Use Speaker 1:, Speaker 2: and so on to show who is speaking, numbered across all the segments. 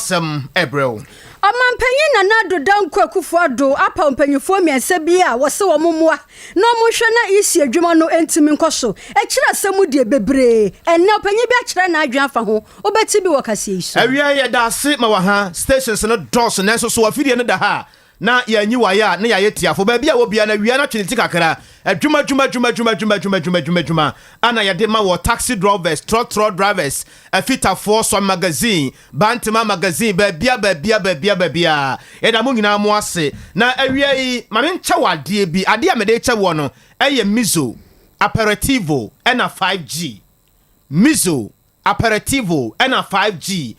Speaker 1: asɛm ɛbrɛ wo.
Speaker 2: Ɔmanpanyin Nana Addo Dankwa Akufo-Addo apaw mpanyimfoɔ mmiɛnsa bi a wɔse wɔn mmoa na wɔnhwɛ na EC adwuma no ntumi nkɔ so. Akyiri asɛm mu deɛ bebree. Ɛnnɛ ɔpanyin bi akyerɛ n'adwene afa ho. Wobɛte bi wɔ kaseɛ yi so.
Speaker 1: Awia yɛda ase ma wɔ ha. Stations no dɔɔso nanso so afidie no da ha a na yɛanyi wayɛ a na yɛayɛ tiafo. Baabi a wɔ bia na awia no atwe ne ti kakra. Adwuma adwuma adwuma adwuma adwuma adwuma adwuma adwuma adwuma ana yɛde ma wɔ taxi drivers, trɔtrɔ drivers, afitafoɔ, Sɔ Magazine, Bantama Magazine, baabia baabia baabia baabia. Yɛda mo nyinaa mo ase. Na awia yi, ma menkyɛ wɔ adeɛ bi. Adeɛ a mede kyɛ wɔ no ɛyɛ Mizo Aperitivo ɛna 5G. Mizo Aperitivo ɛna 5G.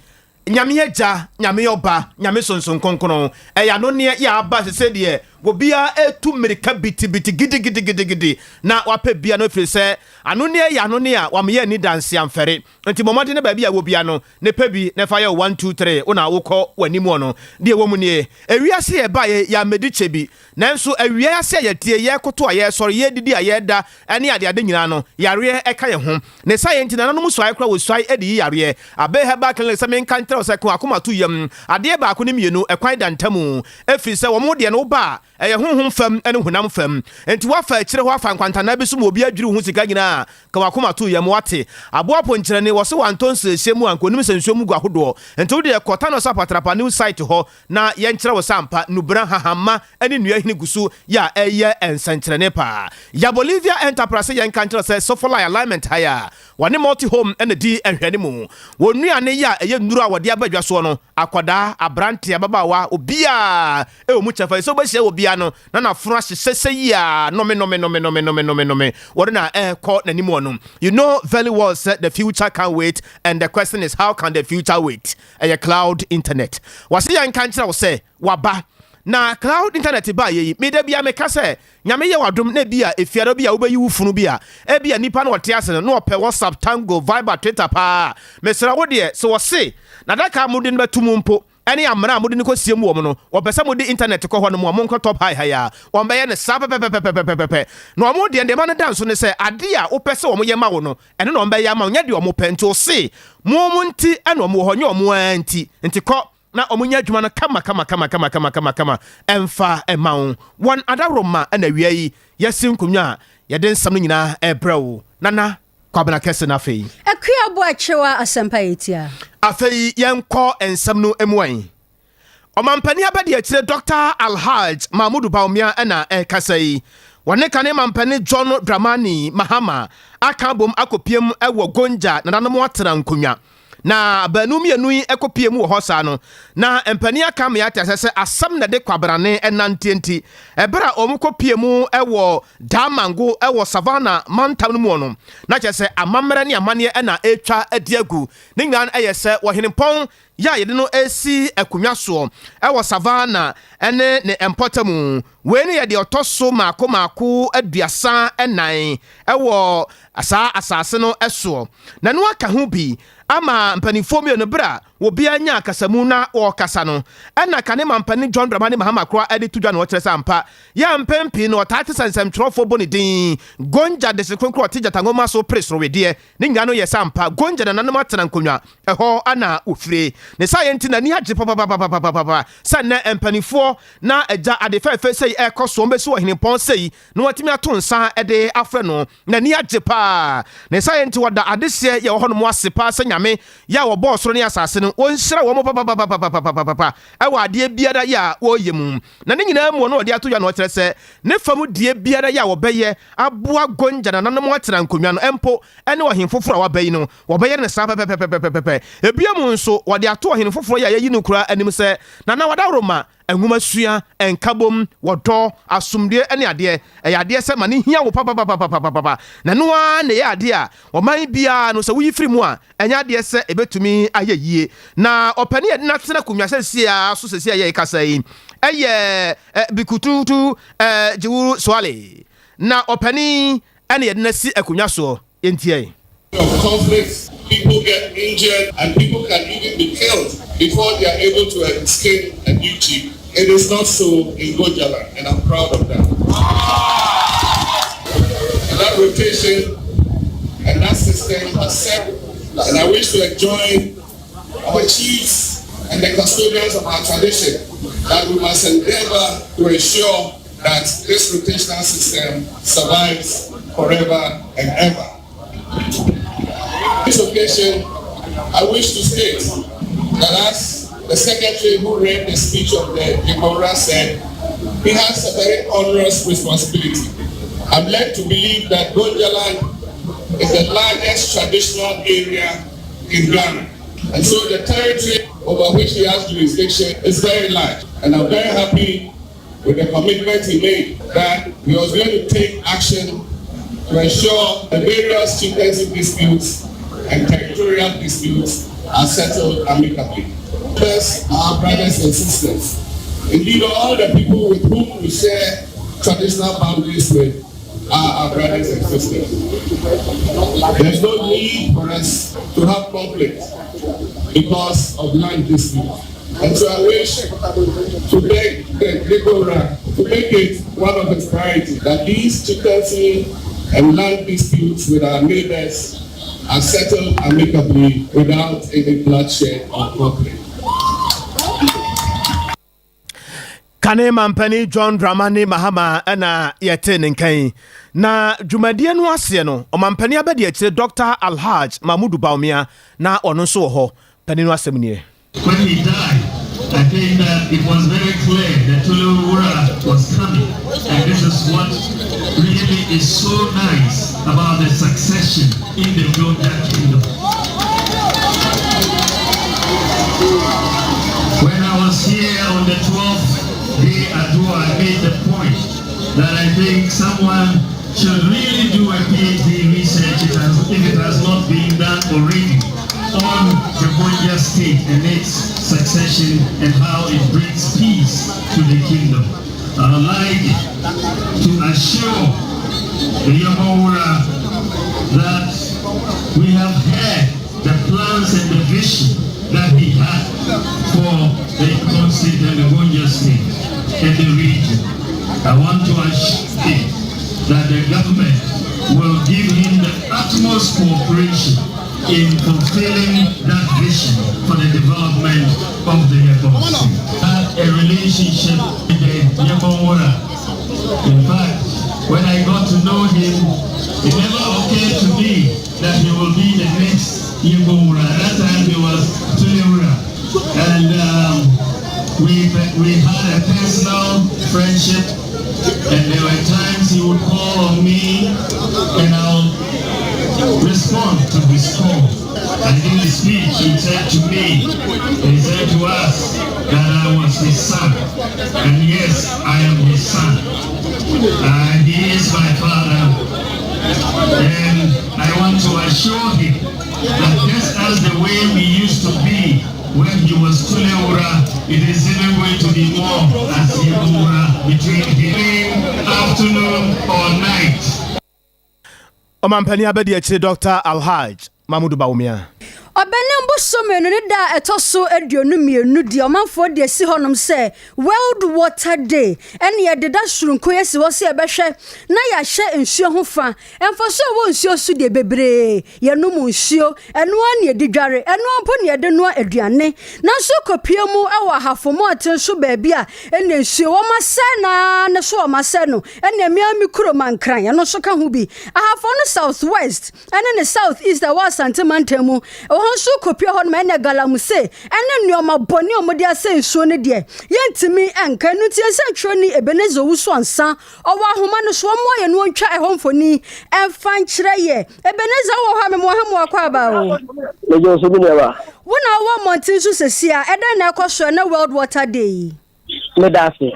Speaker 1: Nyame Agya, Nyame Ɔba, Nyame Sonson Kronkron. Ɛyɛ anonneɛ yɛ aba sɛ sɛdeɛ obiara ɛtu mmirika bitibiti gidigidigidigidi na wapɛ bia no, ɛfiri sɛ anonneɛ yɛ anonneɛ a wameyɛ ani danse amfɛre. Nti bɔ mmɔden ne baabi a wɔ bia no ne pɛ bi na ɛfa yɛ 1 2 3 wo na wokɔ w'anim wɔ no. Deɛ wɔ mu nie, ewiase yɛ ba yɛ yɛamɛdi kyɛ bi, nanso awia ase a yɛtie, yɛkoto a yɛsɔre, yɛdidi a yɛda ɛne adeade nyinaa no, yareɛ ɛka yɛn ho. Ne sa yɛ nti nananom suae kora wɔ suae de yi yareɛ. Abɛ Herbal Clinic sɛ menka nkyerɛ wo sɛ ko akoma to yam adeɛ baako ne mmienu ɛkwan da ntamu, ɛfiri sɛ wɔn deɛ no woba a ɛyɛ honhom fam ne honam fam. Nti woafa akyire hɔ afa nkwantanaa bi so ma obi adwiri wo ho sika nyinaa, ka wakoma to yam. Wate aboa ponkyerɛne wɔ se wantɔ nsuohyɛ mu a nka onim sɛ nsuo mu gu ahodoɔ. Nti wo deɛ kɔ Thanos Apatrapa new site hɔ na yɛnkyerɛ wo sɛ ampa nubena, hahama ne nnua hene gu so yɛ a ɛyɛ nsɛnkyerɛnne paa. Ya Bolivia Enterprise yɛnka nkyerɛ sɛ Sofolai alignment ha yɛ a wɔne Multi Home na di nhwɛne mu. Wɔn nnuane yɛ a ɛyɛ nnuro a wɔde aba adwa soɔ no, akwadaa, aberante, ababaawa, obiara ɛwɔ mu kyɛfa. Sɛ wobɛhyia wɔ biara no na n'afono ahyehyɛ sɛ yi a nome nome nome nome nome nome nome wɔde na ɛkɔ n'anim wɔ no. You know very well sɛ the future can wait, and the question is, how can the future wait? Ɛyɛ cloud internet. Wɔse yɛnka nkyerɛ wo sɛ waba na cloud internet ba yɛ yi. Meda bia meka sɛ Nyame yɛ wadom na bi a efiada bi a wobɛyi wo funu bi a ebi a nipa no ɔte ase no na ɔpɛ WhatsApp, Tango, Viber, Twitter paa. Mesrɛ wo deɛ, sɛ wɔse n'adaka a mode no bɛto mu mpo ɛne amena a mode no kɔsie mu wɔ mu no, wɔpɛ sɛ mode internet kɔ hɔ no mu a, monkɔ Top High ha yi a, wɔn bɛyɛ no saa pɛpɛpɛpɛpɛpɛpɛ. Na wɔn deɛ, ndeɛma no da nso ne sɛ adeɛ a wopɛ sɛ wɔn yɛ ma wo no, ɛno na wɔn bɛyɛ ama wo, nyɛ deɛ wɔn pɛ. Nti ɔse mo nti ɛna wɔn wɔ hɔ, nyɛ wɔn ara nti. Nti kɔ na wɔn nyɛ adwuma no kama kama kama kama kama kama kama ɛmfa ɛma wo. Wɔn adaworoma ɛna awia yi yɛsi nkonnwa a yɛde nsɛm no nyinaa ɛbrɛ wo. Nana Kwabena Kɛse no afei.
Speaker 2: Akua bo akyewa Asɛmpa yɛtia.
Speaker 1: Afei yɛnkɔ nsɛm no mu. Ɛn ɔmampanin abɛde akyire Dr Alhaj Mahmudu Bawumia ɛna ɛkasa yi. Wɔne kane mampanin John Dramani Mahama aka abom akɔpiem ɛwɔ Gonja nananom atena nkonnwa na baanu mmienu yi ɛkɔpie mu wɔ hɔ saa no, na mpanin aka mmea ate asɛ sɛ asɛm na de kwabrane ɛnanteɛ. Nti ɛberɛ a wɔn kɔpie mu ɛwɔ Damango ɛwɔ Savannah mantam no mu no, na kyerɛ sɛ amammerɛ ne amanneɛ ɛna ɛretwa adi agu. Ne nyinaa ɛyɛ sɛ wɔhenempɔn yɛ a yɛde no esi akonnwa soɔ ɛwɔ Savannah ɛne ne mpɔtamu. Wei no yɛ deɛ ɔtɔ so maako maako 34 ɛwɔ saa asase no ɛsoɔ, na no aka ho bi ama mpanimfoɔ mmienu. Berɛ a obiara nya akasamu na wɔrekasa no, ɛna kane mampanin John Dramani Mahama koraa ɛde to dwa na ɔkyerɛ sɛ ampa yɛ mpɛn pii no ɔtaa te sɛ nsɛmtwerɛfoɔ bɔ ne din Gonja de se kronkron ɔte gyata nwoma so pere sorowedeɛ. Ne nyinaa no yɛ sɛ ampa Gonja nananom atena nkonnwa ɛhɔ ana ofire. Ne saa yɛ nti n'ani agye papapapapapapa sɛ nnɛ mpanimfoɔ na agya ade fɛɛfɛ sɛi ɛrekɔ soɔ mbɛsi wɔ henempɔn sɛi na watumi ato nsa de afrɛ no. N'ani agye paa. Ne saa yɛ nti wɔda adehyeɛ yɛ wɔ hɔnom ase paa sɛ Nyame yɛ a wɔbɔɔ soro ne asase no wɔnhyira wɔn papapapapapapapa ɛwɔ adeɛ biara yɛ a wɔreyɛ mu. Na ne nyinaa mu ɔno ɔde ato dwa na ɔkyerɛ sɛ ne fam deɛ biara yɛ a wɔbɛyɛ aboa Gonja nananom atena nkonnwa no mpo ɛne ɔhen foforɔ a waba yi no, wɔbɛyɛ no saa pɛpɛpɛpɛpɛpɛ. Ebia mu nso wɔde ato ɔhene foforɔ yɛ a yɛyi no kura anim sɛ Nana Wadaworoma nwomasua, nkabom, wɔdɔ, asomdue ne adeɛ ɛyɛ adeɛ sɛ ma ne hia wo papapapapapapa, na ɛno ara na ɛyɛ adeɛ a ɔman biara no sɛ woyi firi mu a ɛnyɛ adeɛ sɛ ɛbɛtumi ayɛ yie. Na ɔpɛne yɛde no atena akonnwa sɛsie a so sɛsie a yɛrekasa yi ɛyɛ Bikututu Gyewuru Soale, na ɔpɛne ɛne yɛde no asi akonnwa soɔ. Yɛntiɛ.
Speaker 3: Of conflicts, people get injured and people can even be killed before they are able to escape a new chief. It is not so in Gonjaland, and I'm proud of that. And that rotation and that system has set, and I wish to enjoin our chiefs. and the custodians of our tradition that we must endeavor to ensure that this rotational system survives forever and ever. this occasion, I wish to state that as the secretary who read the speech of the Yagbonwura said, he has a very onerous responsibility. I'm led to believe that Gonjaland is the largest traditional area in Ghana. And so the territory over which he has jurisdiction is very large. And I'm very happy with the commitment he made that he was going to take action to ensure the various chieftaincy disputes and territorial disputes are settled amicably. First, our brothers and sisters. Indeed, all the people with whom we share traditional boundaries with are our brothers and sisters. There's no need for us to have conflict because of land dispute. And so I wish to beg the Yagbonwura to make it one of his priorities that these chieftaincy and land disputes with our neighbors are settled amicably without any bloodshed or conflict.
Speaker 1: Kane mampanin John Dramani Mahama na yɛte ne nka yi. Na dwumadie no aseɛ no, ɔmampanin abadiakyire Dr. Alhaj Mahmudu Bawumia na ɔno nso wɔ hɔ. Panin no asɛm nie.
Speaker 4: When he died, I think that it was very clear that Tulewura was coming. And this is what really is so nice about the succession in the Gonja Kingdom. When I was here on the 12th day Adua, I made the point that I think someone should really do a PhD research if it has, if it has not been done already on the Gonja state and its succession and how it brings peace to the kingdom. I would like to assure the Yagbonwura that we have heard the plans and the vision that he had for the Yagbon state and the Gonja state and the region. I want to assure him that the government will give him the utmost cooperation in fulfilling that vision for the development of the Yagbon state. Had a relationship with the Yagbonwura. In fact, when I got to know him, it never occurred to me that he will be the next Yagbonwura. At that time he was Tulewura. And we, we had a personal friendship and there were times he would call on me and I'll respond to his call. And in the speech, he said to me, he said to us that I was his son. And yes, I am his son. And he is my father. And I want to assure him that just as the way we used to be when he was Tulewura, it is even going to be more as Yagbonwura between him, afternoon or night.
Speaker 1: Ɔmampanin abadiakyire Dr. Alhaj Mahmudu Bawumia.
Speaker 2: Ɔbɛnem bosome no ne da a ɛtɔ so 22 deɛ ɔmanfoɔ de asi hɔnom sɛ World Water Day ɛne yɛde da soronko yi asi hɔ sɛ yɛbɛhwɛ na yɛahyɛ nsuo ho fa. Mfasoɔ a ɛwɔ nsuo so deɛ bebree. Yɛnom nsuo, ɛno ara na yɛde dware, ɛno ara mpo na yɛde noa aduane. Nanso kɔpue mu wɔ Ahafo mmɔnten so baabi a ɛna nsuo wɔasɛe no ara ne so wɔasɛe no ɛna mmea me kurom Ankran ɛno nso ka ho bi. Ahafo no South West ɛne ne South East a ɛwɔ Asante mantam mu ɛwɔ hɔ nso kɔpue hɔ nom ɛna galamsey ɛne nneɛma bɔne a wɔde asɛ nsuo no deɛ yɛntumi nka ɛno nti nsɛntwerɛni Ebenezer Owusu Ansah ɔwɔ ahoma no so ɔmmoa yɛn na ɔntwa ɛhɔ mfoni ɛmfa nkyerɛ yɛ Ebenezer wɔ hɔ a memoa ha mmoa kɔ aba o.
Speaker 5: Megye wo so me nuaba.
Speaker 2: Wo na wowɔ mmɔnten so sɛsi a, ɛdɛn na ɛkɔ so ɛnɛ World Water Day yi?
Speaker 5: Meda ase.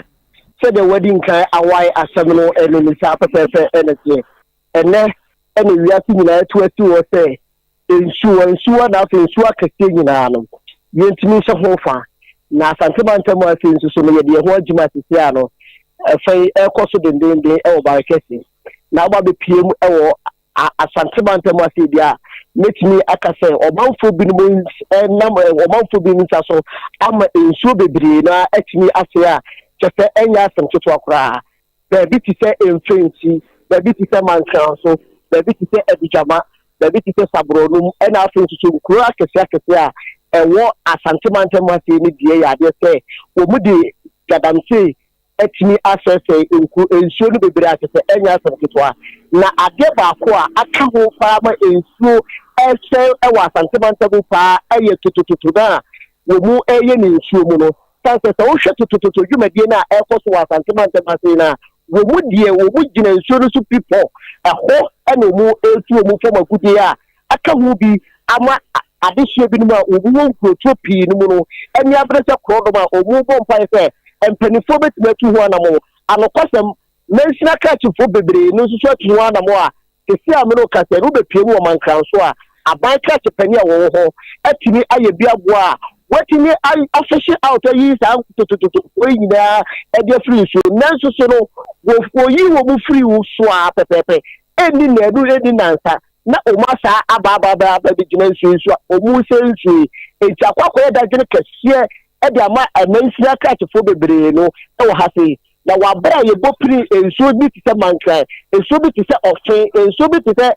Speaker 5: Sɛdeɛ woadi nkan awae asɛm no no ni, saa pɛpɛɛpɛ na ɛteɛ. Ɛnnɛ na wiase nyinaa atu asi hɔ sɛ nsuwa nsuwa na afei nsuo akɛseɛ nyinaa no, yɛntumi nhyɛ ho fa. Na Asante mantam afei nso so no, yɛde yɛn ho agyim a seesei a no, ɛfa yi ɛrekɔ so dendeenden wɔ Barekɛse. Na woba bɛpue mu wɔ Asante mantam ase deɛ a, mɛtumi aka sɛ ɔmanfoɔ binom nam ɔmanfoɔ binom nsa so ama nsuo bebree no ara atumi asɛe a kyerɛ sɛ ɛnyɛ asɛm ketewa koraa. Baabi te sɛ Mfɛnsi, baabi te sɛ Mankranso, baabi te sɛ Adigyama, baabi te sɛ Saborɔnum, ɛna afei nso so nkuro akɛseɛ akɛseɛ a ɛwɔ Asante mantam ha sei no deɛ yɛ adeɛ sɛ wɔn de galamsey atumi asɛesɛe nku nsuo no bebree a kyerɛ sɛ ɛnyɛ asɛm ketewa. Na adeɛ baako a aka ho paa ma nsuo ɛresɛe wɔ Asante mantam mu paa yɛ totototo no a wɔn reyɛ no nsuo mu no. Sane sɛ sɛ wohwɛ totototo dwumadie no a ɛrekɔ so wɔ Asante mantam ha sei no a, wɔn deɛ wɔn gyina nsuo no so pi pɔ, ɛhɔ na wɔn retu wɔn fam agudeɛ a aka ho bi ama adehyeɛ binom a wɔn wɔ nkurotoɔ pii no mu no ani abere sɛ korɔdɔm a wɔn bɔ mpaeɛ sɛ mpanimfoɔ bɛtumi atu ho anamo. Anokwasɛm, mansini akrakyefoɔ bebree no nso so atu ho anamo a sɛsi a mene kasa no wobɛpie mu wɔ Mankranso a aban krakye panin a wɔwɔ hɔ atumi ayɛ bi aboa a watumi afish out ayi saa totototofoɔ yi nyinaa de afiri nsuo. Nanso so no wɔyi wɔ mu firi wo so a pɛpɛɛpɛ, ɛnni nnanu, ɛnni nansa na wɔn asa aba aba aba aba bi gyina nsuo nso a wɔn sɛ nsuo yi. Nti akɔ akɔyɛ dadwene kɛseɛ de ama amansini akrakyefoɔ bebree no wɔ ha sei. Na wabere a yɛbɔ piri nsuo bi te sɛ Mankran, nsuo bi te sɛ Ɔfe, nsuo bi te sɛ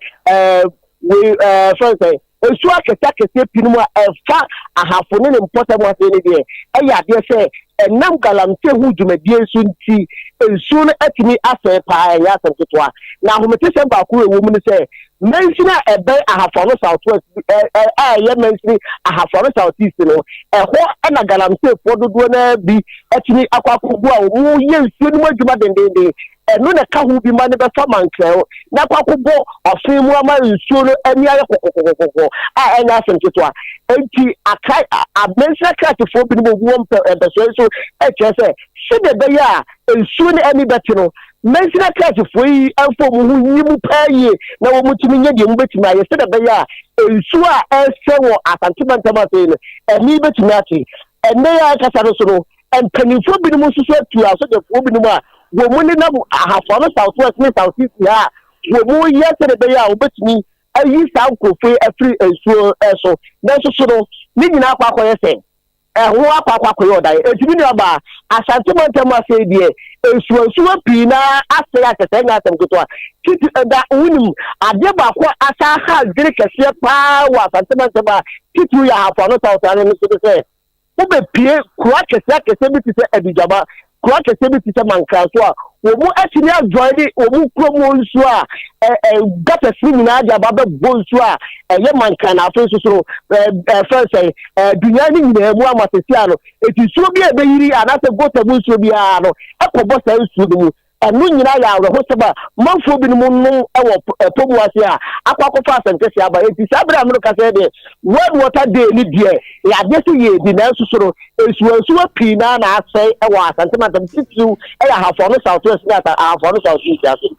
Speaker 5: wei fɛn sɛ nsuo akɛseɛ akɛseɛ pii no mu a ɛfa Ahafo ne ne mpɔtam ase no deɛ, ɛyɛ adeɛ sɛ ɛnam galamsey ho dwumadie nso nti nsuo no atumi asɛe paa, ɛnyɛ asɛm ketewa. Na ahometesɛm baako a ɛwɔ mu no sɛ mansini a ɛbɛn Ahafo Ano South West a ɛyɛ mansini Ahafo Ano South East no, ɛhɔ ɛna galamseyfoɔ dodoɔ no bi atumi akɔ akɔgu a wɔn yɛ nsuo no mu adwuma dendenden. Ɛno na ɛka ho bi ma ne bɛfa Mankran na akɔ akɔbɔ Ɔfen mu ama nsuo no ani ayɛ kɔkɔkɔkɔkɔ a ɛnyɛ asɛm ketewa. Nti aka amansini akrakyefoɔ binom a wɔwɔ mpɛsoa yi so kyerɛ sɛ sɛdeɛ ɛbɛyɛ a nsuo no ani bɛte no, mansini akrakyefoɔ yi mfa wɔn ho nyi mu paa yie na wɔn tumi nyɛ deɛ wɔbɛtumi ayɛ sɛdeɛ ɛbɛyɛ a nsuo a ɛresɛ wɔ Asante mantam ase no ani bɛtumi ate. Ɛnnɛ yi ankasa no so no, mpanimfoɔ binom nso so atu asogyafoɔ binom a wɔn mu nenam Ahafo Ano South West ne South East ha a wɔn yɛ sɛdeɛ ɛbɛyɛ a wɔbɛtumi ayi saa nkurɔfoɔ yi afiri nsuo so. Nanso so no, ne nyinaa akɔ akɔyɛ sɛ ɛho akɔ akɔ akɔyɛ ɔdan. Enti me nuabaa, Asante mantam ase deɛ, nsuwansuwa pii na asɛe akyɛ sɛ ɛnyɛ asɛm ketewa. Titi ɛda wonim adeɛ baako a asa ha adwene kɛseɛ paa wɔ Asante mantam a titiriw yɛ Ahafo Ano South ano no so ne sɛ wobɛpie kuro akɛseɛ akɛseɛ bi te sɛ Adugyama, kuro akɛseɛ bi te sɛ Mankranso a wɔn mu atumi adɔe de wɔn mu kurom hɔ nsuo a ɛ ɛ gutters no nyinaa de aba bɛbɔ nsuo a ɛyɛ Mankran na afei nso so no ɛ ɛ fɛn sɛ ɛ Dunya no nyinaa mu ama sɛsi ano eti nsuo bi a ɛbɛyiri anaasɛ gutter mu nsuo biara no ɛkɔbɔ saa nsuo no mu. Ɛno nyinaa yɛ awerɛhosɛm a manfoɔ binom nom wɔ ɛpɔ mu ase a akɔ akɔfa asɛm kɛseɛ aba. Enti saa berɛ a merekasa yi deɛ, World Water Day no deɛ, ɛyɛ adeɛ sɛ yɛredi, nanso so no, nsuwansuwa pii no ara na asɛe wɔ Asante mantam, titiriw ɛyɛ Ahafo Ano South West ne Ahafo Ano South East ase.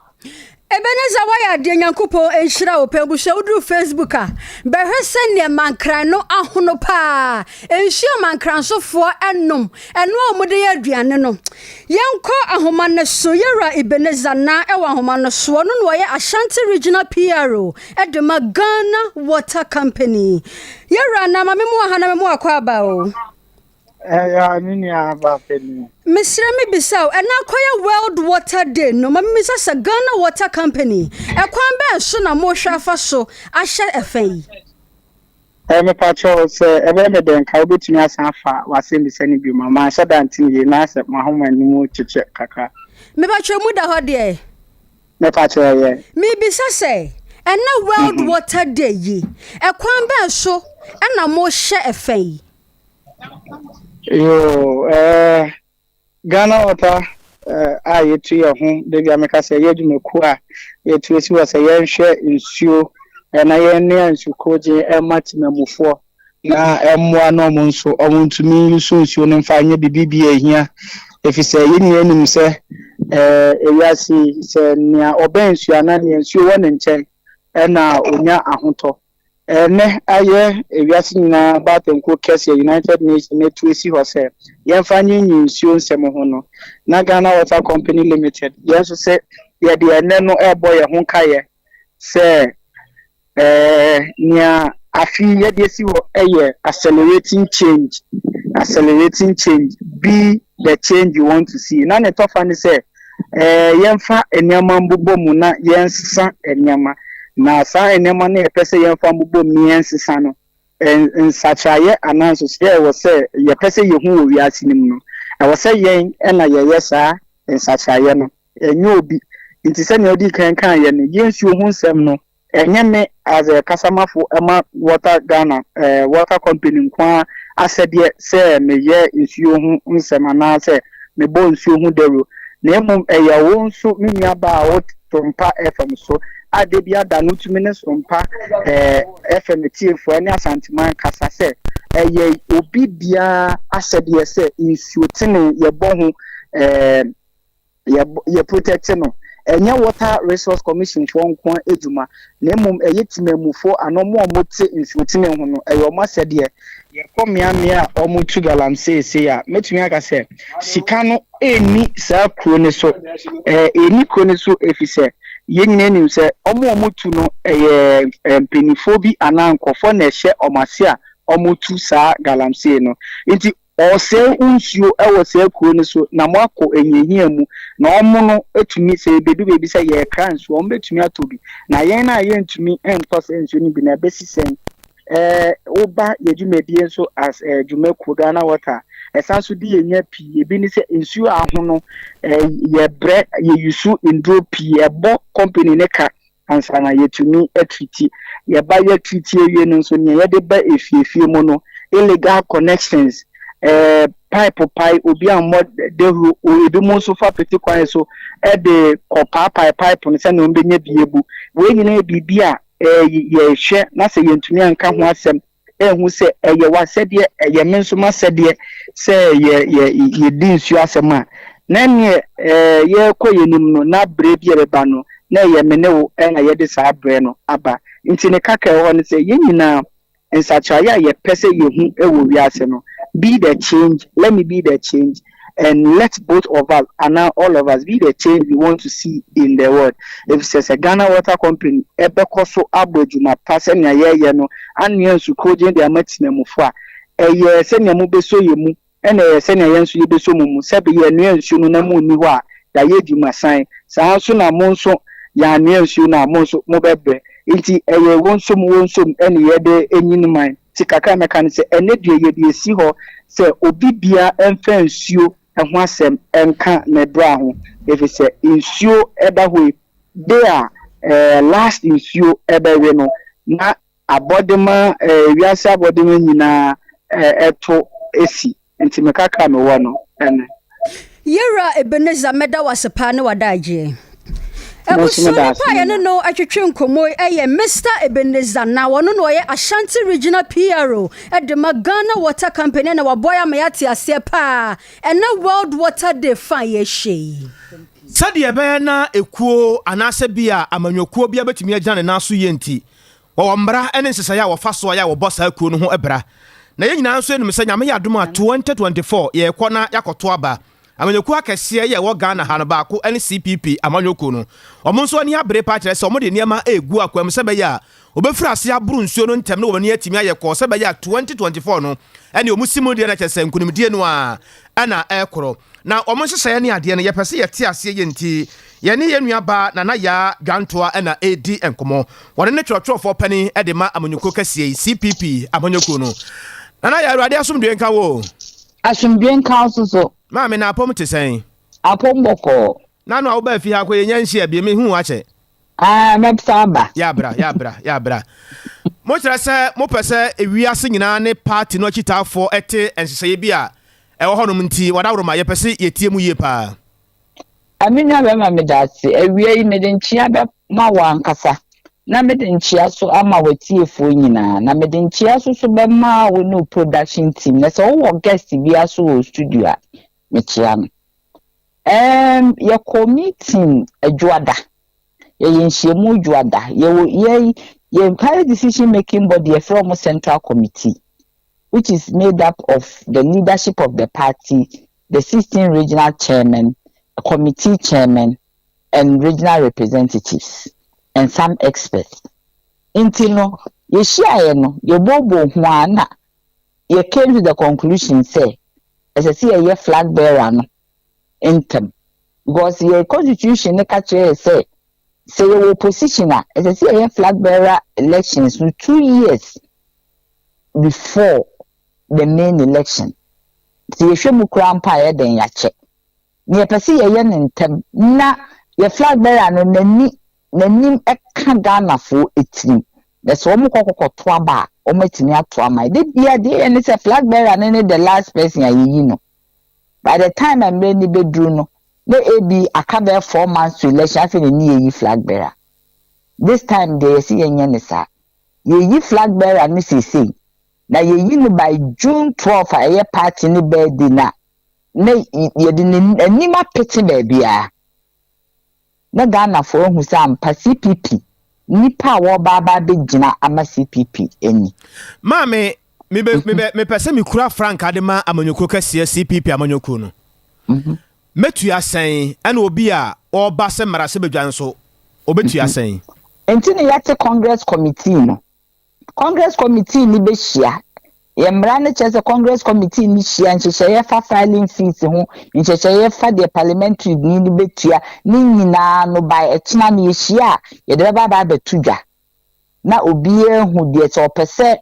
Speaker 2: Ebenezer wayɛ adeɛ, Nyankopɔn nhyira wo pɛ. Abusua, woduru Facebook a, bɛhwɛ sɛdeɛ Mankran no ahono paa. Nsuo a Mankransofoɔ nom, ɛno a wɔde yɛ aduane no. Yɛnkɔ ahoma no so, Yɛwura Ebenezer Naa wɔ ahoma no so. Ɔno na ɔyɛ Ashanti Regional PRO de ma Ghana Water Company. Yɛwura Naa, ma me mu aha na me mu akɔ aba o.
Speaker 6: Ɛyɛ me nua aba panin.
Speaker 2: Mesrɛ me bisa o, ɛna akɔyɛ World Water Day no, ma mebisa sɛ Ghana Water Company, ɛkwan bɛn so na mohwɛ afa so ahyɛ ɛfɛ yi?
Speaker 6: Ɛ mepakyɛw, sɛ ɛbɛyɛ me dɛ nka wobɛtumi asan afa w'asɛmmisa no bio ma manhyɛ da nte no yie na asɛ m'ahoma no mu kyekyɛ kakra.
Speaker 2: Mepakyɛw, mu da hɔ deɛ?
Speaker 6: Mepakyɛw, ɛyɛ.
Speaker 2: Mebisa sɛ, ɛnɛ World Water Day yi, ɛkwan bɛn so na mohyɛ ɛfɛ yi?
Speaker 6: Yoo, ɛɛ Ghana Water a yɛtu yɛn ho da bi a meka sɛ ɛyɛ adwumakuo a yɛtu asi hɔ sɛ yɛnhwɛ nsuo na yɛnnoa nsu korogyen ɛma temamufoɔ na ɛmmoa na wɔn nso wɔn ntumi nso nsuo no mfa nyɛ biribi bi a ɛhia, ɛfiri sɛ yɛn nyinaa nim sɛ ɛɛ ewiase yi sɛ nea ɔbɛn nsuo anaa nea nsuo wɔ ne nkyɛn ɛna ɔnya ahotɔ. Ɛnnɛ ayɛ wiase nyinaa baatankuo kɛseɛ United Nations atu asi hɔ sɛ yɛmfa nwiinwii nsuo nsɛm ho no, na Ghana Water Company Limited yɛn nso sɛ yɛde ɛnnɛ no rebɔ yɛn ho nkaeɛ sɛ ɛɛ nea afe yi yɛde asi hɔ yɛ Accelerating Change, Accelerating Change, Be the Change You Want to See. Na ne tɔfa ne sɛ Ɛɛ, yɛmfa nneɛma mbobɔ mu na yɛnsesa nneɛma. Na saa nneɛma no a yɛpɛ sɛ yɛmfa mbobɔ mu na yɛnsesa no, Nsakyeraeɛ anaa nsusuiɛ a ɛwɔ sɛ yɛpɛ sɛ yɛhu wɔ wiase no mu no, ɛwɔ sɛ yɛn na yɛyɛ saa nsakyeraeɛ no, ɛnyɛ obi. Nti sɛnea wodii kan kaeɛ no, yɛn nsuo ho nsɛm no, ɛnyɛ me as a kasamafo ma Water Ghana, Water Company nko ara asɛdeɛ sɛ meyɛ nsuo ho nsɛm anaasɛ mebɔ nsuo ho dawuro, na mmom ɛyɛ wo nso me nuabaa a wote Sompa FM so a da bi ada no tumi ne Sompa FM atiefoɔ ne Asanteman kasa sɛ ɛyɛ obi biara asɛdeɛ sɛ nsuo tene yɛbɔ ho yɛ protect no. Ɛnyɛ Water Resource Commission foɔ nko adwuma, na mmom ɛyɛ temamufoɔ anaa wɔn a wɔte nsuo tene ho no, ɛyɛ wɔn asɛdeɛ. Yɛkɔ mmeammea a wɔtu galamsey sei a, mɛtumi aka sɛ sika no ɛnni saa kuro no so. Ɛnni kuro no so ɛfiri sɛ yɛn nyinaa nim sɛ wɔn a wɔtu no ɛyɛ mpanimfoɔ bi anaa nkurɔfoɔ na ɛhyɛ wɔn ase a wɔtu saa galamsey no. Nti ɔresɛe wo nsuo wɔ saa kuro no so na moakɔ ahiahia mu, na wɔn no tumi, sɛ ɛbɛdu baabi sɛ yɛrekra nsuo, wɔn bɛtumi atɔ bi, na yɛn a yɛntumi ntɔ saa nsuo no bi no, ɛbɛsi sɛn? Woba yɛ dwumadie nso as dwumakuo Ghana Water a, ɛsan so di yɛn nya pii. Ebi ne sɛ nsuo a ahono, yɛbrɛ, yɛyusu nnuro pii, ɛbɔ company no ka ansa na yɛtumi atriti. Yɛba yɛatriti awie no nso, nea yɛde ba efiefie mu no, illegal connections, pipe pae, obi ammɔ dawuro, ebinom nso fa pete kwan so de kɔpaapae pipe no sɛnea wɔbɛnya bi abu. Wei nyinaa yɛ biribi a yɛhwɛ na sɛ yɛntumi anka ho asɛm ɛhu sɛ ɛyɛ w'asɛdeɛ, ɛyɛ me nso m'asɛdeɛ sɛ yɛ yɛ yɛdi nsuo asɛm a, na ɛneɛ yɛrekɔ yɛn anim no, na berɛ bi a ɛbɛba no, na ɛyɛ me ne wo na yɛde saa berɛ no aba. Nti ne kakra ɛwɔ hɔ ne sɛ yɛn nyinaa nsakyeraeɛ a yɛpɛ sɛ yɛhu wɔ wiase no, be the change, let me be the change and let both of us anaa all of us be the change we want to see in the world. Efisɛ sɛ Ghana Water Company bɛkɔ so abɔ adwuma pa sɛnea yɛreyɛ no, anoa nsu korogyenn de ama tenamufo a, ɛyɛ sɛnea mobɛsɔ yɛn mu na ɛyɛ sɛnea yɛn nso yɛbɛsɔ mo mu. Sɛbe yɛnoa nsuo no na monni hɔ a, yɛayɛ adwuma san. Saa ara nso na mo nso yɛanoa nsuo no a, mo nso mobɛbrɛ. Enti ɛyɛ wonsom wonsom na yɛde nyin man. Nti kakra a mɛka ne sɛ, ɛnnɛ deɛ yɛde asi hɔ sɛ obi biara mfa nsuo ho asɛm nka ne bra ho, ɛfiri sɛ nsuo da hɔ yi, day a last nsuo bɛwe no, na abɔdema, wiase abɔdema nyinaa to si. Nti me kakra a mewɔ no ɛne.
Speaker 2: Yɛwura Ebenezer mɛda wo ase paa ne w'adagyeɛ. Abusua nipa a yɛne no twetwe nkɔmmɔ yi yɛ Mister Ebenezer na ɔno na ɔyɛ Ashanti Regional PRO de ma Ghana Water Company na waboa yɛn ama yɛate aseɛ paa ɛnɛ World Water Day fa a yɛrehyɛ yi.
Speaker 1: Sɛdeɛ ɛbɛyɛ na ekuo anaasɛ bi a amanyɔkuo biara bɛtumi agyina ne nan so yie nti, Wɔwɔ mmara ne nhyehyɛeɛ a wɔfa so a yɛ a wɔbɔ saa kuo no ho bra. Na yɛn nyinaa nso nim sɛ Nyame yɛ adom a 2024 yɛrekɔ na yɛakɔto aba. Amanyɔkuo akɛseɛ yɛ ɛwɔ Ghana ha no baako ne CPP amanyɔkuo no. Wɔn nso ani abere paa kyerɛ sɛ wɔde nneɛma regu akwan mu sɛ ɛbɛyɛ a wɔbɛfiri aseɛ aboro nsuo no ntɛm na wɔn ani atumi ayɛ kɔɔ sɛ ɛbɛyɛ a 2024 no ɛne wɔn si mu deɛ na kyerɛ sɛ nkunimdie no ara na ɛrekorɔ. Na wɔn nhyehyɛeɛ ne adeɛ no, yɛpɛ sɛ yɛte aseɛ yie nti, yɛne yɛn nua baa Nana Yaa Dwantoa na ɛredi nkɔmmɔ. Wɔne ne twerɛtwerɛfoɔ panin de ma amanyɔkuo kɛseɛ yi, CPP amanyɔkuo no. Nana Yaa, Awurade asomdwoeɛ nka wo o.
Speaker 7: Asomdwoeɛ nka wo nso so.
Speaker 1: Maame, na apɔm te sɛn?
Speaker 7: Apɔm bɔkɔɔ.
Speaker 1: Nano a wobaa fie ha kɔ, yɛnnya nhyia bio, menhuu wo akyɛ.
Speaker 7: Ah, mɛsan aba.
Speaker 1: Yɛabra, yɛabra, yɛabra. Mokyerɛ sɛ mopɛ sɛ wiase nyinaa ne party no akyitaafoɔ te nhyehyɛeɛ bi a ɛwɔ hɔnom nti, wadaworoma, yɛpɛ se yɛtie mu yie paa.
Speaker 7: Ah, me nua bɛrima meda ase. Awia yi mede nkyea bɛma wo ankasa, na mede nkyea so ama w'atiefoɔ nyinaa, na mede nkyea so so bɛma wo ne wo production team, na sɛ wowɔ guest biara so wɔ wo studio a, mekyea no. Erm yɛkɔɔ meeting Dwoada, yɛyɛ nhyiamu Dwoada, yɛwɔ yɛn yɛn entire decision making body yɛfrɛ wɔn central committee which is made up of the leadership of the party, the 16 regional chairmen, committee chairmen and regional representatives and some experts. Nti no yɛhyiaeɛ no yɛbooboo ho ara na yɛ came to the conclusion sɛ ɛsɛ sɛ yɛyɛ flag bearer no ntɛm because yɛ constitution no ka kyerɛ yɛ sɛ sɛ yɛwɔ opposition a ɛsɛ sɛ yɛyɛ flag bearer elections no 2 years. before the main election. Sɛ yɛhwɛ mu koraa mpo a, ɛyɛ dɛn yɛakyɛ. Na yɛpɛ sɛ yɛyɛ no ntɛm na yɛ flag bearer no n'ani n'anim ka Ghanafoɔ tirim. Na sɛ wɔn kɔ kɔkɔto aba a, wɔn atumi ato ama yɛn. Da biara deɛ yɛyɛ ne sɛ flag bearer no ne the last person a yɛyi no. By the time a mmerɛ no bɛduru no, na ebi aka bɛyɛ 4 months to election, afei na ne yɛyi flag bearer. This time deɛ, yɛsi yɛnyɛ ne saa. Yɛyi flag bearer no seesei na yɛyi no by June 12 a ɛyɛ party ne birthday, na yɛde n'anim apete baabiara na Ghanafoɔ ahu sɛ ampa CPP nipa a wɔreba aba abɛgyina ama CPP ani.
Speaker 1: Maame, mebe mebe mepɛ sɛ mekura frankaa de ma amanyɔkuo kɛseɛ CPP amanyɔkuo no. Mɛtua sɛn, ɛna obi a ɔreba sɛ mmarahyɛbadwa nso ɔbɛtua sɛn?
Speaker 7: Nti ne yɛte Congress committee no. Congress committee ni bɛhyia. Yɛ mmara no kyerɛ sɛ Congress committee ni hyia, nhyehyɛeɛ fa filing fees ho, nhyehyɛeɛ fa deɛ parliamentary ni no bɛtua ne nyinaa no, by ɛkyena no yɛhyia a, yɛde bɛba aba abɛto dwa na obiara hu deɛ sɛ ɔpɛ sɛ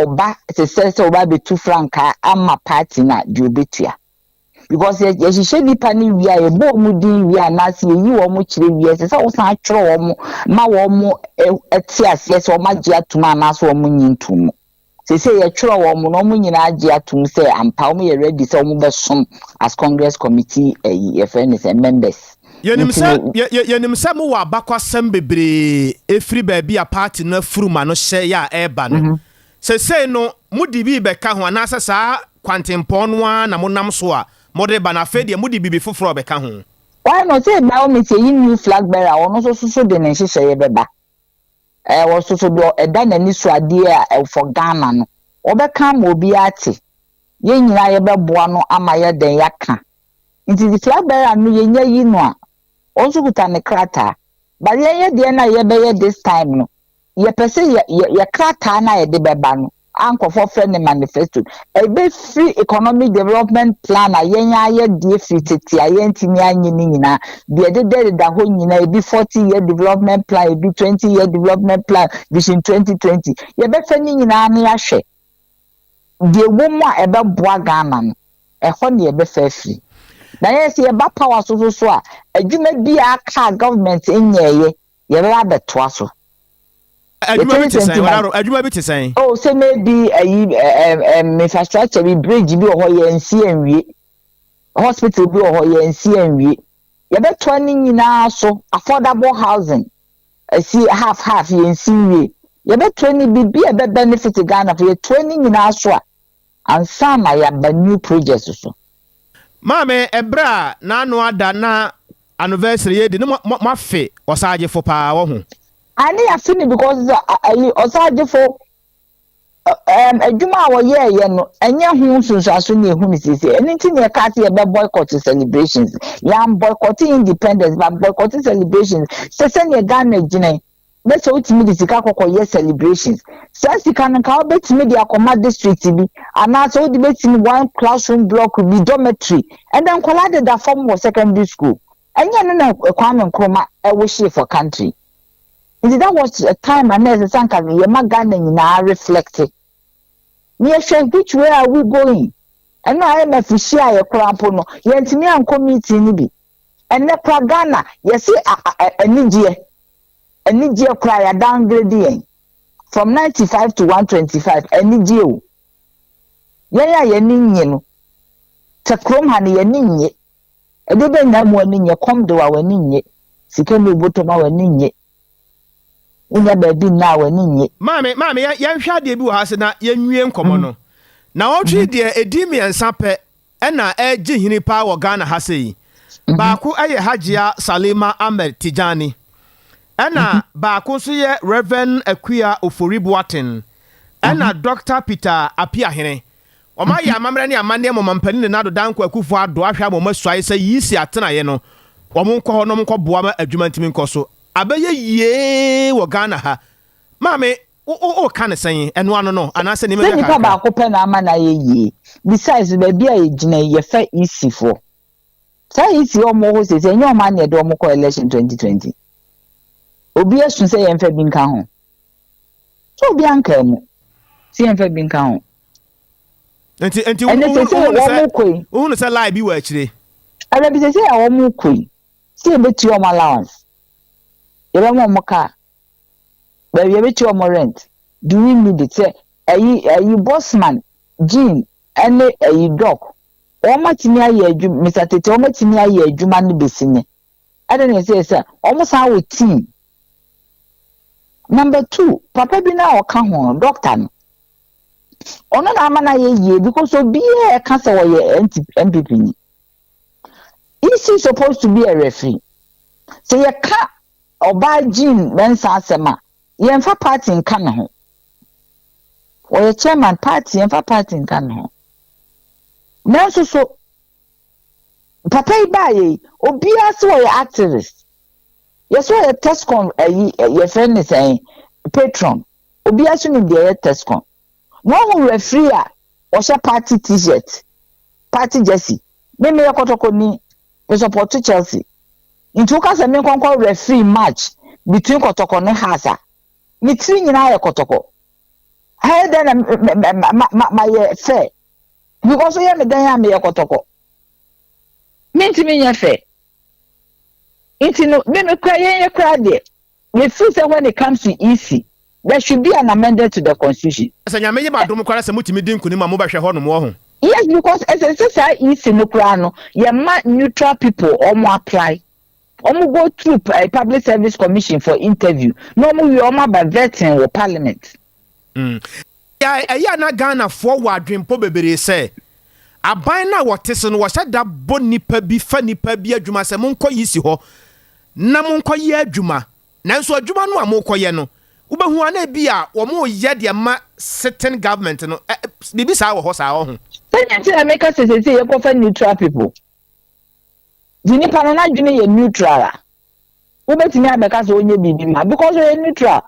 Speaker 7: ɔba te sɛ ɔba abɛtu frankaa ama party no a, deɛ ɔbɛtua, because yɛhyehyɛ nipa no wie a, yɛbɔ wɔn din wie a, anaasɛ yɛyi wɔn kyerɛ wie, ɛsɛ sɛ wosan atwerɛ wɔn ma wɔn ɛte aseɛ sɛ wɔn agye atum anaasɛ wɔn nyi ntum. Sese yɛtwerɛ wɔn no, wɔn nyinaa agye atum sɛ ampa wɔn yɛ ready sɛ wɔn bɛsom as Congress committee, ɛyi yɛfrɛ no sɛ members.
Speaker 1: Yɛnim sɛ yɛnim sɛ mowɔ abakwasɛm bebree ɛfiri baabi a party no afuruma no hyɛ yɛ a ɛreba no. Sesei no mode bi bɛka ho, anaasɛ saa kwantempɔn no ara na monam so a mode ba no, afei deɛ mode biribi foforɔ bɛka ho?
Speaker 7: Why not sɛ by all means yɛyi new flag bearer, ɔno nso soso de ne nhyehyɛeɛ bɛba. Ɛwɔ soso deɛ ɛda n'ani so adeɛ a ɛfɔ Ghana no, wɔbɛka ama obiara te. Yɛn nyinaa yɛbɛboa no ama yɛdɛn yɛaka. Nti the flag bearer no, yɛnya yi no a, ɔno nso kuta ne krataa. But yɛn yɛ deɛ no a yɛbɛyɛ this time no, yɛpɛ sɛ yɛ krataa no a yɛde bɛba no a nkɔfoɔ frɛ ne manifesto, ɛbɛfiri economic development plan a yɛn ayɛ deɛ firi tete a yɛntumi anyɛ ne nyinaa, deɛ ɛdeda hɔ nyinaa, ebi 40 year development plan, ebi 20 year development plan, Vision 2020. Yɛbɛfɛ ne nyinaa ne yɛahwɛ deɛ ɛwɔ mu a ɛbɛboa Ghana no, ɛhɔ ne yɛbɛfɛ afiri. Na yɛn sɛ yɛba power so so so a, adwuma bi a aka a government nyɛɛyɛ, yɛbɛba abɛtoa so.
Speaker 1: Adwuma bi te sɛn? Wadaro, adwuma bi te sɛn?
Speaker 7: Oh, sɛ maybe ayi ɛɛm ɛɛm infrastructure bi, bridge bi wɔ hɔ yɛn nsi nwie, hospital bi wɔ hɔ yɛn nsi nwie, yɛbɛtoa ne nyinaa so. Affordable housing esi half half, yɛn nsi nwie, yɛbɛtoa ne biribi a ɛbɛ benefit Ghana fo, yɛtoa ne nyinaa so a ansa na yɛaba new projects so.
Speaker 1: Maame, ɛberɛ a n'ano ada na anniversary yɛ di ne mo afe Ɔsagyefo paa wɔ ho.
Speaker 7: Ane yɛafe no because ayi Ɔsagyefo adwuma a wɔyɛɛyɛ no, ɛnyɛ ho nsunsuanso ne ehu ne siesie. Ɛno nti ne yɛka sɛ yɛbɛ boycott celebrations. Yɛn boycott independence but boycott celebrations, sɛ sɛnea Ghana gyina yi bɛsɛ wotumi de sika kɔkɔ yɛ celebrations, saa sika no nka wobɛtumi de akɔma district bi anaasɛ wode bɛtumi one classroom block bi, dormitory. Ɛnna nkwadaa deda fam wɔ secondary school. Ɛnyɛ no na Kwame Nkrumah ɛwɔ hyee for country. Nti that was a time a na ɛsɛ sɛ nka yɛma Ghana nyinaa reflect ne yɛhwɛ which way are we going. Ɛno IMF hyia a yɛkora mpo no, yɛntumi ankɔ meeting no bi. Ɛnɛ kora Ghana yɛsi anigyeɛ anigyeɛ kora yɛ downgrade yɛn from 95 to 125. Anigyeɛ o, yɛn a yɛni nye no te kurom ha no, yɛni nye ɛde bɛ nya mu ani nye. Kɔm de wa, w'ani nye. Sika mi bɔtɔm a, w'ani nye. Wonya baabi nna a, w'ani nye.
Speaker 1: Maame, maame, yɛnhwɛ adeɛ bi wɔ ha sɛ na yɛnwie nkɔmmɔ no. Na wɔtwe deɛ ɛdi mmiɛnsa pɛ ɛna ɛgye hini paa wɔ Ghana ha sɛ yi. Baako ɛyɛ Hajia Salima Ahmed Tijani, ɛna baako nso yɛ Reverend Akua Ofori Boaten, ɛna Dr Peter Apiahene. Wɔn ayɛ amammerɛ ne amanneɛ ma ɔmampanin Nana Addo Dankwa Akufo Addo ahwɛ ama wɔn asuae sɛ yi si atenaeɛ no, wɔn nkɔ hɔ na wɔn nkɔ boa ma adwuma ntumi nkɔ so. Abɛyɛ yie wɔ Ghana ha. Maame, wo ka ne sɛn? Ɛno ano no anaasɛ nneɛma
Speaker 7: bi? Sɛ nipa baako pɛ na ama na ayɛ yie. Besides, baabi a yɛgyina yi, yɛfɛ EC foɔ saa EC a wɔn wɔ hɔ sese, ɛnyɛ wɔn ani ɛde wɔn kɔ election 2020. Obi esu sɛ yɛmfa bi nka ho so, obi anka mu. Sɛ yɛmfa bi nka ho.
Speaker 1: Nti nti
Speaker 7: Ɛnɛ sɛsɛ
Speaker 1: wohunu sɛ
Speaker 7: wɔn kɔ yi.
Speaker 1: Wohunu sɛ lie bi wɔ akyire.
Speaker 7: Ɛnɛ bi sɛsɛ a wɔn kɔ yi. Sɛ yɛbɛtua wɔn allowance. Yɛbɛma wɔn car. Baabi yɛbɛtua wɔn rent. Do we need it? Sɛ ɛyi ɛyi Bosman, Jean ɛne ɛyi Doc wɔn atumi ayɛ adwuma Mr Tete wɔn atumi ayɛ adwuma no besi nnɛ. Ɛdɛn na ɛsɛ sɛ wɔn san wɔ team. Number 2, papa bi na ɔka ho no, doctor no. Ɔno na ama no ayɛ yie because obiara ɛka sɛ ɔyɛ NPP ni. EC supposed to be a referee. Sɛ yɛka ɔbaa Jean Mensah asɛm a, yɛmfa party nka ne ho. Ɔyɛ chairman party, yɛmfa party nka ne ho. Nanso so, papa yi baa yɛ yi, obiara sɛ ɔyɛ activist. Yɛsɛ ɔyɛ TESCON ɛyi yɛfrɛ ne sɛn patron. Obiara so nim deɛ ɛyɛ TESCON. Na ɔho referee a ɔhyɛ party T-shirt, party jersey. Me meyɛ Kɔtɔkɔ me support Chelsea. Nti woka sɛ me nkɔnkɔ referee match between Kɔtɔkɔ ne Hearts a, me tiri nyinaa yɛ Kɔtɔkɔ. Ɛyɛ dɛn na ma yɛ fair? Because woyɛ me dɛn a meyɛ Kɔtɔkɔ. Mentumi nyɛ fair. Nti no, me me kura yɛn yɛ kura deɛ, me feel sɛ when it comes to EC, there should be an amendment to the constitution.
Speaker 1: Sɛ Nyame yɛ badom koraa sɛ motumi di nkonim a, mobɛhwɛ hɔ nom wɔ ho.
Speaker 7: Yes, because ɛsɛ sɛ saa EC no koraa no, yɛma neutral people ɔmo apply. Ɔmo go through Public Service Commission for interview. Na ɔmo wie, ɔmo aba vetting wɔ parliament.
Speaker 1: Ɛyɛ a na Ghanafoɔ wɔ adwempɔ bebree sɛ aban no a wɔte so no wɔhyɛ da bɔ nipa bi fa nipa bi adwuma sɛ monkɔ yi si hɔ na monkɔ yɛ adwuma, nanso adwuma no a mokɔyɛ no, wobɛhu ana bi a wɔn yɛ deɛ ma sitting government no, biribi saa wɔ hɔ saa wɔ ho.
Speaker 7: Sɛdeɛ nti na meka sɛ sɛsɛ yɛkɔfa neutral people. Nti nipa no n'adwene yɛ neutral a, wobɛtumi abɛka sɛ ɔnyɛ biribi ma because ɔyɛ neutral.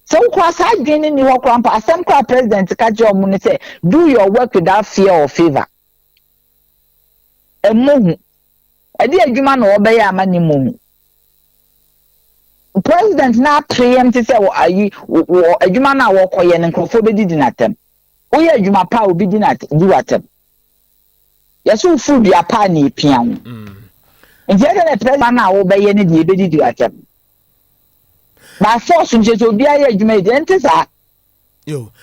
Speaker 7: Sɛ wokora saa adwene no ni hɔ koraa mpo, asɛm koraa president ka kyerɛ ɔmo no sɛ do your work without fear or favour. Ɛmmɔ hu. Ɛde adwuma na wɔbɛyɛ ama ne mmɔ hu. President na preempt sɛ wɔ ayi wɔ adwuma no a wɔkɔyɛ no, nkurɔfoɔ bɛdidi n'atɛm. Woyɛ adwuma pa a, obi di na di w'atɛm. Yɛsɛ wofuru dua pa a na epia wo. Nti ɛdɛ na president no a wobɛyɛ no deɛ ebɛdidi w'atɛm. By force nkyɛn sɛ obiara yɛ adwuma yi deɛ nte saa.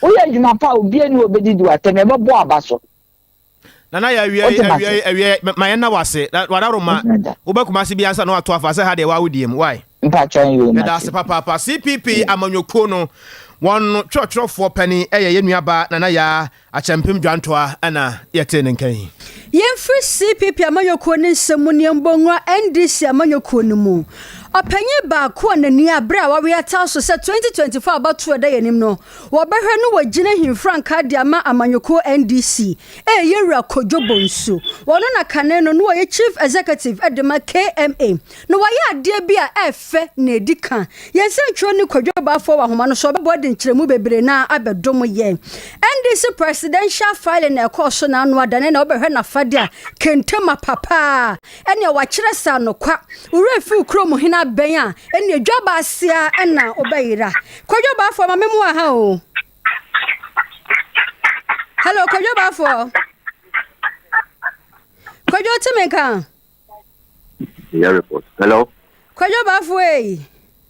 Speaker 7: Woyɛ adwuma pa a, obiara ni obɛdidi w'atɛm, yɛbɛbɔ aba so.
Speaker 1: Nana yɛ awie awie awie ma yɛn na wase na wadaro ma wobɛkuma ase bi ansa na wato afa sɛ ha deɛ wawo die mu why.
Speaker 7: Mpatwa yi o.
Speaker 1: Yɛda ase papaapa. CPP amanyɔkuo no wɔn twerɛtwerɛfoɔ panin ɛyɛ yɛn nuaba Nana Yaa Akyɛmpem Dwantoa ɛna yɛte ne nkan yi.
Speaker 2: Yɛmfiri CPP amanyɔkuo ne nsɛm mu ne yɛmbɔ nwura NDC amanyɔkuo no mu. Ɔpanyin baako a n'ani abere a wawe ata so sɛ 2024 abatoɔ ɛda yɛn anim no, wɔbɛhwɛ no wɔgyina himfrankaa de ama amanyɔkuo NDC, ɛyɛ Yɛwura Kodwo Bonsu. Wɔno na kane no no wɔyɛ Chief Executive de ma KMA. Na wɔayɛ adeɛ bi a ɛfɛ na ɛdi ka. Yɛn nsɛntwerɛ ne Kodwo Baafoɔ wɔ ahoma no so, ɔbɛboa de nkyerɛmu bebree na abɛdom yɛn. NDC presidential filing na ɛkɔɔ so n'ano adane na wɔbɛhwɛ n'afade a kente ma papaa ɛnea wakyerɛ sa nokwa. Wura fi kurom hene abɛn a ɛnea dwa baasia ɛna wobɛyera. Kodwo Baafoɔ, ma memu aha o. Hello, Kodwo Baafoɔ. Kodwo, te me nka?
Speaker 8: Yeah, report. Hello.
Speaker 2: Kodwo Baafoɔ ei.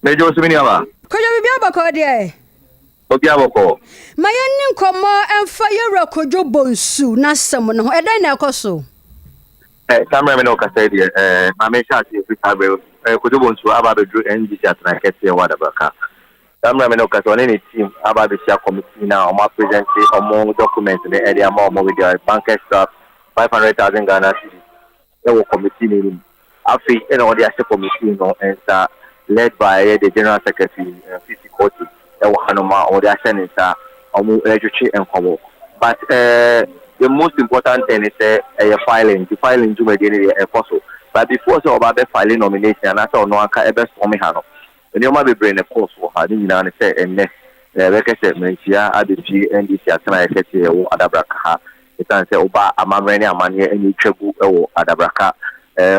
Speaker 8: Mejo so mini aba.
Speaker 2: Kodwo, bibi abɔkɔ deɛ?
Speaker 8: Obi abɔkɔ.
Speaker 2: Ma yɛnni nkɔmmɔ ɛmfa Yɛwura Kodwo Bonsu n'asɛm no ho. Ɛdɛn na ɛkɔ so?
Speaker 8: Saa mmerɛ me ne ɔkasa yi deɛ, maame hyɛ ase ɛfiri saa berɛ Kodwo Bonsu aba abɛduru NDC atenaeɛ kɛseɛ wɔ Adabraka. Saa mmerɛ me ne ɔkasa, ɔne ne team aba abɛhyia committee na ɔmo apresent ɔmo document no ɛde ama ɔmo with their bank extract 500,000 Ghana cedis ɛwɔ committee no anim. Afei ɛna ɔde ahyɛ committee no nsa, led by ɛyɛ the general secretary Fifi Kwetey ɛwɔ hanom a ɔde ahyɛ ne nsa, ɔmo ɛretwetwe nkɔmmɔ. But the most important thing is sɛ ɛyɛ filing, nti filing dwumadie no deɛ ɛkɔ so. But before sɛ ɔba abɛ filing nomination anaasɛ ɔno anka ɛbɛsɔme ha no, nneɛma bebree na ɛkɔɔ so wɔ ha. Ne nyinaa ne sɛ ɛnnɛ ɛbɛkɛ sɛ manhyia abɛpie NDC atenaeɛ kɛseɛ ɛwɔ Adabraka ha, ɛsiane sɛ woba amammerɛ ne amanneɛ ɛne ɛtwa gu ɛwɔ Adabraka,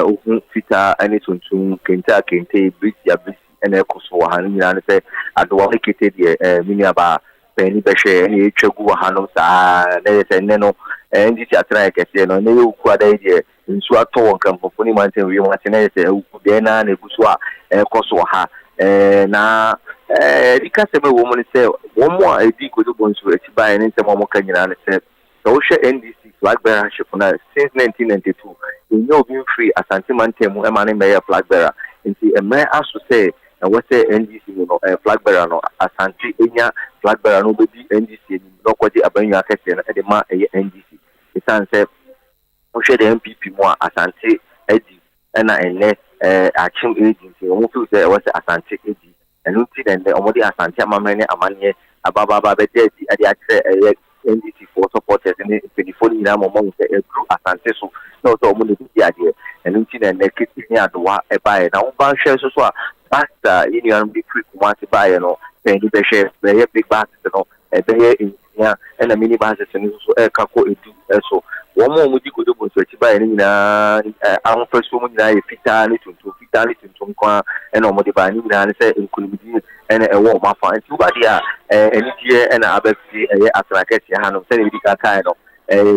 Speaker 8: ohu fitaa ne tuntum, kente a kente, birisi a birisi ɛna ɛkɔ so wɔ ha. Ne nyinaa ne sɛ adowa ne kete deɛ, me nuabaa. Paani bɛhwɛ ɛna ɛtwa gu wɔ hanom saa na yɛ sɛ nnɛ no NDC atenaeɛ kɛseɛ no, ɛnɛ yɛ Okuada yi deɛ, nsuo atɔ wɔ Nkramofoɔ ne mantam wiem ase na yɛ sɛ awukudɛɛ no ara na ɛgu so a ɛrekɔ so wɔ ha. Na anikasɛm a ɛwɔ mu ne sɛ wɔn a ɛdi Kojo Bonsu akyi baeɛ ne nsɛm a wɔka nyinaa ne sɛ, sɛ wohwɛ NDC flag bearership no a, since 1992 yɛnnya obi mfiri Asante mantam mu ma no mmɛyɛɛ flag bearer. Nti mmerɛ aso sɛ ɛwɔ sɛ NDC mu no flag bearer no, Asante nya flag bearer no ɔbɛdi NDC anim na ɔkɔgye abannwa kɛseɛ no de ma ɛyɛ NDC. Ɛsiane sɛ wohwɛ the NPP mu a, Asante adi ɛna ɛnnɛ Akyem redi nti wɔn feel sɛ ɛwɔ sɛ Asante di. Ɛno nti na ɛnnɛ wɔde Asante amammerɛ ne amanneɛ aba aba aba abɛda adi de akyerɛ ɛyɛ NDC foɔ supporters ne mpaninfoɔ no nyinaa ma wɔn ahu sɛ aduru Asante so na ɛwɔ sɛ wɔn na ɛbɛdi adeɛ. Ɛno nti na ɛnnɛ Kete ne Adowa baeɛ. Na woba hwɛ nso so a, bus a yɛn nuanom de firi Kumasi baeɛ no, paani bɛhwɛ, bɛyɛ big buses no, ɛbɛyɛ nsia ɛna mini buses no nso so ɛreka kɔ edu so. Wɔn a wɔdi Kojo Bonsu akyi baeɛ no nyinaa ahofasuo mu nyinaa yɛ fitaa ne tuntum, fitaa ne tuntum nko ara ɛna wɔde baeɛ. Ne nyinaa ne sɛ nkunimdie ɛna ɛwɔ wɔn afa. Nti woba deɛ a, anigyeɛ ɛna aba fie, ɛyɛ Atena kɛseɛ hanom. Sɛdeɛ yɛdi kan kaeɛ no,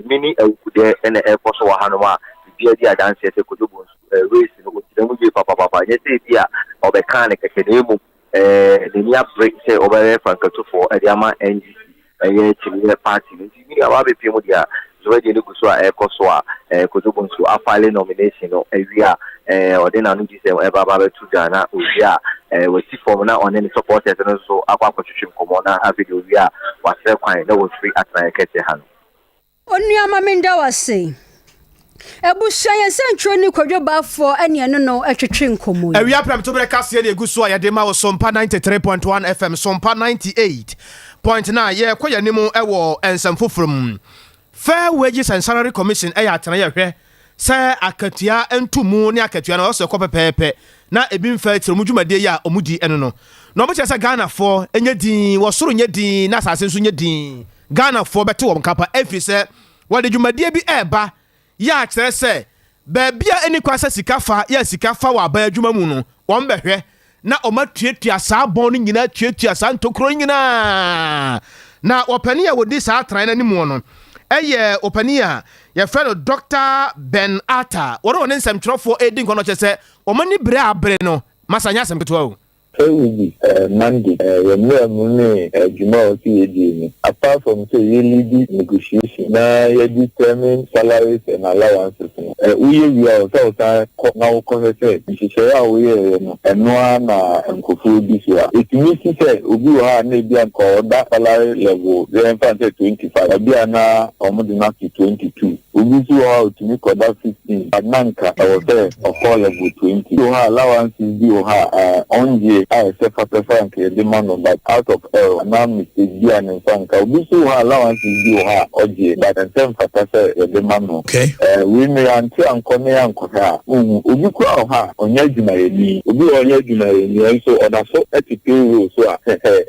Speaker 8: mini awukudɛ ɛna ɛrekɔ so wɔ hanom a biribiara di adanseɛ sɛ Kojo Bonsu race no ɔgyina mu yie papapapa. Ɛnyɛ sɛ ebi a ɔbɛkaa no kɛkɛ na mmom n'ani abere sɛ ɔbɛyɛ frankatufoɔ de ama NDC, ɛyɛ kyiniiɛ party no. Nti me nua wabɛpie mu deɛ a, dwumadie no gu so a ɛrekɔ so a Kojo Bonsu afile nomination no awie a, ɔde n'ano gyesɛm ɛba aba abɛto dwa na ɔwie a, wasi fam na ɔne ne supporters no nso akɔ akɔtwetwe nkɔmmɔ na afei deɛ ɔwie a, wasrɛ kwan na wafiri atenaeɛ kɛseɛ ha no.
Speaker 2: Onua ma menda wo ase. Abusua yɛn sɛntwerɛni Kwadwo Baffour ne ɛne no twetwe nkɔmmɔ yi.
Speaker 1: Awia prɛmtoberɛ kaseɛ na ɛgu so a yɛde ma wo Sompa 93.1 FM, Sompa 98.9. Yɛrekɔ yɛn anim wɔ nsɛm foforɔ mu. Fair Wages and Salary Commission yɛ atenaeɛ hwɛ sɛ akatua ntomu ne akatua no ɛwɔ sɛ ɛkɔ pɛpɛɛpɛ na ebi mfa akyire wɔn dwumadie yi a wɔdi no no. Na wɔkyerɛ sɛ Ghanafoɔ nyɛ dinn, wɔ soro nyɛ dinn na asase nso nyɛ dinn. Ghanafoɔ bɛte wɔn nka pa ɛfiri sɛ wɔde dwumadie bi reba yɛ a kyerɛ sɛ baabi a ɛnni kwan sɛ sika fa yɛ a sika fa wɔ aban adwuma mu no wɔn bɛhwɛ na wɔn atuatua saa bɔn no nyinaa atuatua saa ntokuro no nyinaa. Na ɔpanin a wɔdi saa atenaeɛ no animuo no yɛ ɔpanin a yɛfrɛ no Dɔkta Ben Arthur. Wɔne wɔne nsɛmtwerɛfoɔ redi nkɔmmɔ no kyerɛ sɛ wɔn ani bere a abere no masa nyɛ asɛm ketewa o.
Speaker 9: Sɛ wodi Monday yɛ mmra mu ne dwuma a ɔsɛ yɛdie no, apart from sɛ yɛ leadi negotiation na yɛ determine salaries and allowances no, woyɛ wie a ɔsɛ wosan kɔ na wokɔhwɛ sɛ nhyehyɛeɛ a woyɛeɛ no ɛno ara na nkurɔfoɔ di so a. Ɛtumi si sɛ obi wɔ hɔ a na ebi a nka ɔda salary level yɛmfa no sɛ 25, ebi a na wɔde no ato 22. Obi nso wɔ hɔ a otumi kɔda 15 but na nka ɛwɔ sɛ ɔkɔ level 20. Bi wɔ hɔ a allowances bi wɔ hɔ a ɔngye a ɛsɛ fata sɛ anka yɛde ma no but out of error anaa mistake bi a ne nsa nka. Obi nso wɔ hɔ a allowances bi wɔ hɔ a ɔgye but ɛnsɛ mfata sɛ yɛde ma no. Wei no yɛante ankɔ na yɛankɔhwɛ a wonhu. Obi koraa wɔ hɔ a ɔnyɛ adwumayɛni. Obi wɔ hɔ a ɔnyɛ adwumayɛni nso ɔda so te payroll so a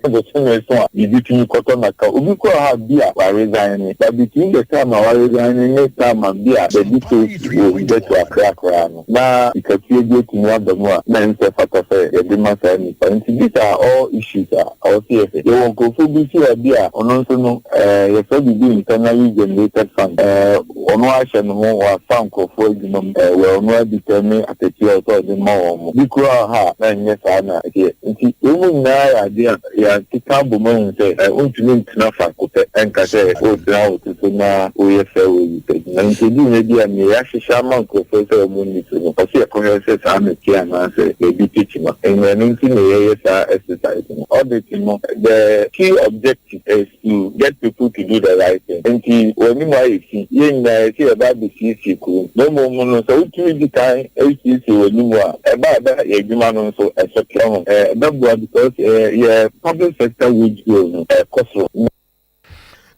Speaker 9: bosome so a biribi tumi kɔtɔ n'aka. Obi koraa wɔ hɔ a bi a waresign. But between the time a waresign ne time a bi a the details will get to Accra koraa no, na sikatua bi atumi aba mu a na ɛnsɛ fata sɛ yɛde ma saa nipa. Nti these are all issues a ɛwɔ sɛ yɛhwɛ. Yɛwɔ nkurɔfoɔ bi nso a bi a ɔno nso no eh, yɛfrɛ biribi internally generated fund. Eh, ɔno ara ahyɛ ne ho, wafa nkurɔfoɔ adwuma mu, eh, wɔ ɔno ara determine akatua a ɛwɔ sɛ ɔde ma wɔn. Bi koraa wɔ ha a na ɛnyɛ saa na ɛteɛ. Nti wei mu nyinaa yɛ adeɛ a Yɛakeka abom ahu sɛ wontumi ntena faako pɛ nka sɛ woretena wo to so na woreyɛ fair wages adwuma. Enti edu mmere bi a, nea yɛahyehyɛ ama nkurɔfoɔ sɛ wɔnni so no, ɛsɛ sɛ yɛkɔhwɛ sɛ saa na ɛteɛ anaasɛ baabi te kyima. Ɛno nti na yɛyɛ saa exercise no. Audit no, the key objective is to get people to do the right thing. Enti w'anim ayɛ fi. Yɛn nyinaa yɛse yɛba abɛsiesie kurom. Na mmom no, sɛ wotumi di kan siesie w'anim a, ɛba a ɛbɛyɛ adwuma no nso ɛso te. Wahu? Ɛbɛboa because yɛ public sector wage bill no ɛkɔ soro.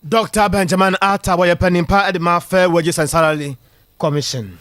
Speaker 1: Dɔkta Benjamin Arthur wɔyɛ panin pa de ma Fair Wages and Salary Commission.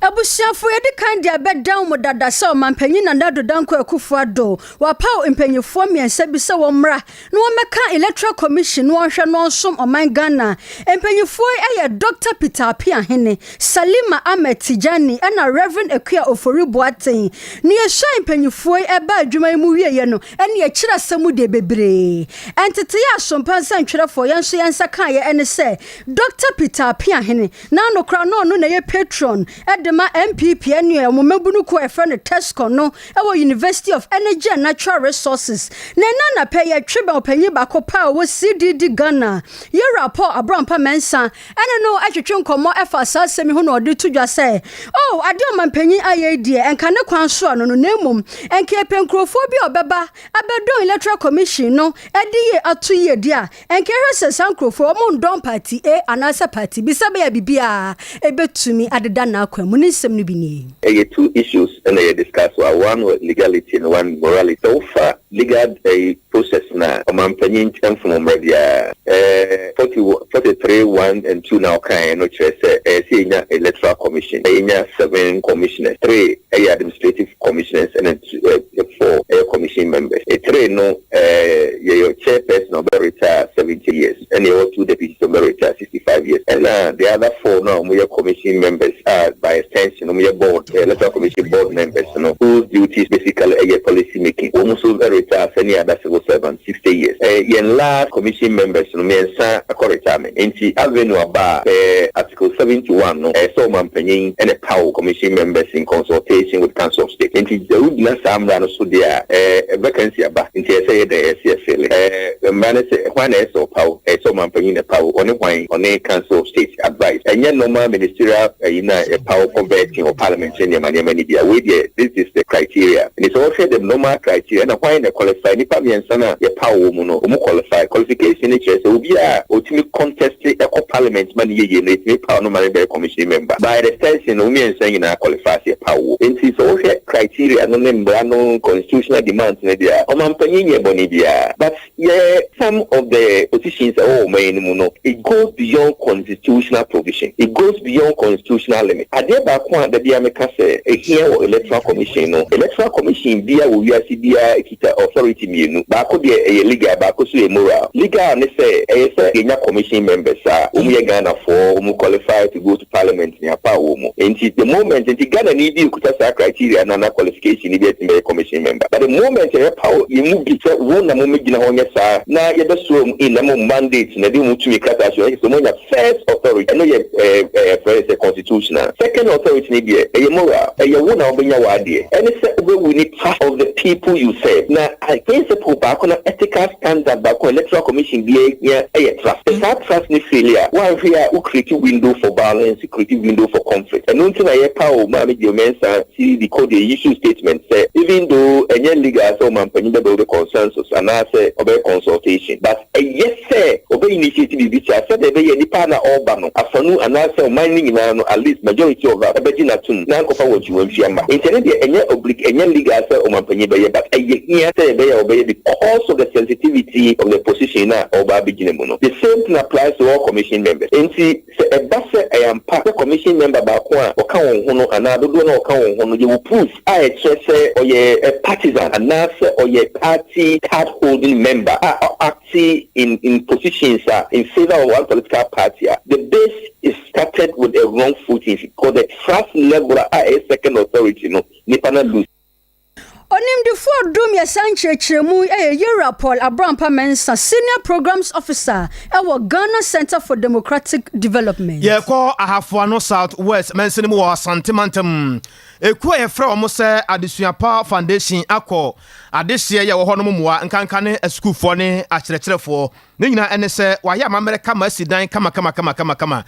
Speaker 2: Abusuafo, yɛadi kan de abɛdan mo dada sɛ Ɔmanpanyin Nana Addo Dankwa Akufo-Addo wapaw mpanyimfoɔ mmiɛnsa bi sɛ wɔmmra na wɔmmɛka Electoral Commission na wɔnhwɛ na wɔnsom ɔman Ghana. Mpanyimfoɔ yi yɛ Dɔkta Peter Appiahene, Salima Ahmed Tijani ɛna Rev. Akua Ofori Boateng. Nea ɛsuae mpanyimfoɔ yi baa adwuma yi mu wieeɛ no ne akyiri asɛm mu deɛ bebree. Nteteeɛ a Sompa nsɛntwerɛfoɔ yɛn nso yɛn nsa kaeɛ ne sɛ Dɔkta Peter Appiahene, N'ano koraa na ɔno na ɛyɛ patron de ma NPP ɛne wɔn mmabunu kuo a yɛfrɛ no TESCON no wɔ University of Energy and Natural Resources. Na ɛnnɛ anapa yi yɛtwe bɛn ɔpanyin baako pɛ a ɔwɔ CDD Ghana, Yɛwura Paul Aborampa Mensah ɛne no twetwe nkɔmmɔ ɛfa saa asɛm yi ho na ɔde to dwa sɛ, Oh, adeɛ a ɔmanpanyin ayɛ yi deɛ ɛnka ne kwan so ano no na mmom ɛnka yɛpɛ nkurofoɔ bi a ɔbɛba abɛdɔn Electoral Commission no de yie ato yie deɛ a, Ɛnka ɛhwɛ sɛ saa nkurɔfoɔ yi, wɔn ndɔn party A anaasɛ party B sɛ ɛbɛyɛ a biribiara ɛbɛtumi adeda n'akwan mu. Ne nsɛm no bi nie.
Speaker 9: Ɛyɛ two issues na yɛ discuss wɔ ha, one wɔ legality and one morality. Sɛ wofa legal ɛyi process no a, ɔmanpanyin mfom mmara biara. Ɛɛ 43 1 and 2 no a ɔkaeɛ no kyerɛ sɛ ɛyɛ sɛ yɛnya electoral commission na yɛnya seven commissioners, three ɛyɛ administrative commissioners ɛna 4 yɛ commission members. Three no yɛyɛ chairperson a ɔbɛ retire 70 years ɛna yɛwɔ two deputies a ɔbɛ retire 65 years. Ɛna the other four no a wɔyɛ commission members a by extension wɔyɛ board, electoral commission board members no whose duties basically ɛyɛ policy making wɔn nso bɛ retire sɛnea other civil servants 60 years. Yɛn last commission members no mmiɛnsa akɔ retirement nti avenue aba a pɛ Article 71 no, ɛyɛ sɛ ɔmanpanyin na ɛpaw commission members in consultation with Council of State. Enti sɛ wogyina saa mmara no so deɛ a, ɛɛ vacancy aba. Nti ɛyɛ sɛ yɛ dɛn? Ɛyɛ sɛ yɛfele. Ɛɛ mmara no sɛ hwan na ɛyɛ sɛ ɔpaw? Ɛyɛ sɛ ɔmanpanyin na ɛpaw. Ɔne hwan? Ɔne Council of State advice. Ɛnyɛ normal ministerial ɛyi no a yɛpaw kɔ vetting wɔ parliament ne nneɛma nneɛma no bi a. Wei deɛ this is the criteria. Nti sɛ wohwɛ the normal criteria ɛna hwan na ɛqualify? Nnipa mmiɛnsa no a yɛpaw wɔn no, wɔn qualify. Qualification no kyerɛ sɛ obiara a ɔtumi contest kɔ parliament ma no yɛ yie no yɛtumi paw no ma no bɛyɛ commission member. By extension no wo mmiɛnsa nyinaa qualify sɛ yɛpaw wo. Enti sɛ wohwɛ criteria no ne mmara no constitutional demands no deɛ a, ɔmanpanyin nyɛɛ bɔne biara. But yɛ some of the positions a ɛwɔ ɔman yi no mu no, it goes beyond constitutional provision. It goes beyond constitutional limit. Adeɛ baako a da biara meka sɛ ɛhia wɔ electoral commission no, electoral commission biara wɔ wiase biara kita authority mmienu, baako deɛ ɛyɛ legal, baako nso yɛ moral. Legal ne sɛ, ɛyɛ sɛ yɛnya commission members a wɔn yɛ Ghanafoɔ, wɔn qualify to go to parliament ne apaw wɔn. Nti the moment, nti Ghanani bi rekuta saa criteria no anaa qualification no bi atumi bɛyɛ commission member. But the moment yɛbɛpaw yɛn mu bi sɛ wo na mommɛgyina hɔ nyɛ saa na yɛbɛsoa wɔn in na mo mandate na yɛde wɔn tumi krataa so, ɛkyerɛ sɛ wɔanya First authority, ɛno yɛ ɛɛ yɛfrɛ no sɛ constitutional. Second authority no deɛ, ɛyɛ moral, ɛyɛ wo na wobɛnya w'adeɛ. Ɛne sɛ wobɛ wini trust of the people you serve. Na principle baako na ethical standard baako a electoral commission biara hia yɛ trust. Sɛ saa trust no fail a, woanhwɛ a wo create window for violence, wo create window for conflict. Ɛno nti na yɛpaw Maame Jill Mensah CDD kɔ de issue statement sɛ even though ɛnyɛ legal sɛ ɔmanpanyin bɛ build consensus anaasɛ ɔbɛyɛ consultation but ɛyɛ sɛ ɔbɛ initiate biribi saa sɛdeɛ ɛbɛyɛ a nipa a na ɔreba no afanu anaasɛ ɔman no nyinaa no at least majority of us bɛgye no atom na ankɔfa wantwiwantwi amma. Nti ɛno deɛ ɛnyɛ oblig ɛnyɛ legal sɛ ɔmanpanyin bɛyɛ but ɛyɛ hia sɛ yɛbɛyɛ a ɔbɛyɛ because of the sensitivity of the position no a ɔreba abɛgyina mu no. The same thing applies to all commission members. Nti sɛ ɛba sɛ ɛyɛ ampa sɛ commission member baako a ɔka wɔn ho no anaa dodoɔ no a ɔka wɔn ho no yɛwɔ proof a ɛkyerɛ sɛ ɔyɛ partisan anaasɛ ɔyɛ party card holding member a ɔ act in in positions a in favour of one political party a, the base is started with a wrong footing because the trust level a ɛyɛ second authority no nipa no lose.
Speaker 2: Onimdefoɔ du-mmiɛnsa nkyerɛkyerɛmu yɛ Yewura Paul Aborampa Mensah, Senior Programmes Officer wɔ Ghana Centre for Democratic Development.
Speaker 1: Yɛkɔ Ahafoano South West mansini mu wɔ Asante mantam. Ekuo a yɛfrɛ wɔn sɛ Adesua Pa Foundation akɔ adehyeɛ yɛ wɔ hɔ nom mmoa nkanka ne asukuufoɔ ne akyerɛkyerɛfoɔ. Ne nyinaa ɛne sɛ wɔayɛ amammerɛ kama asi dan kamakamakamakama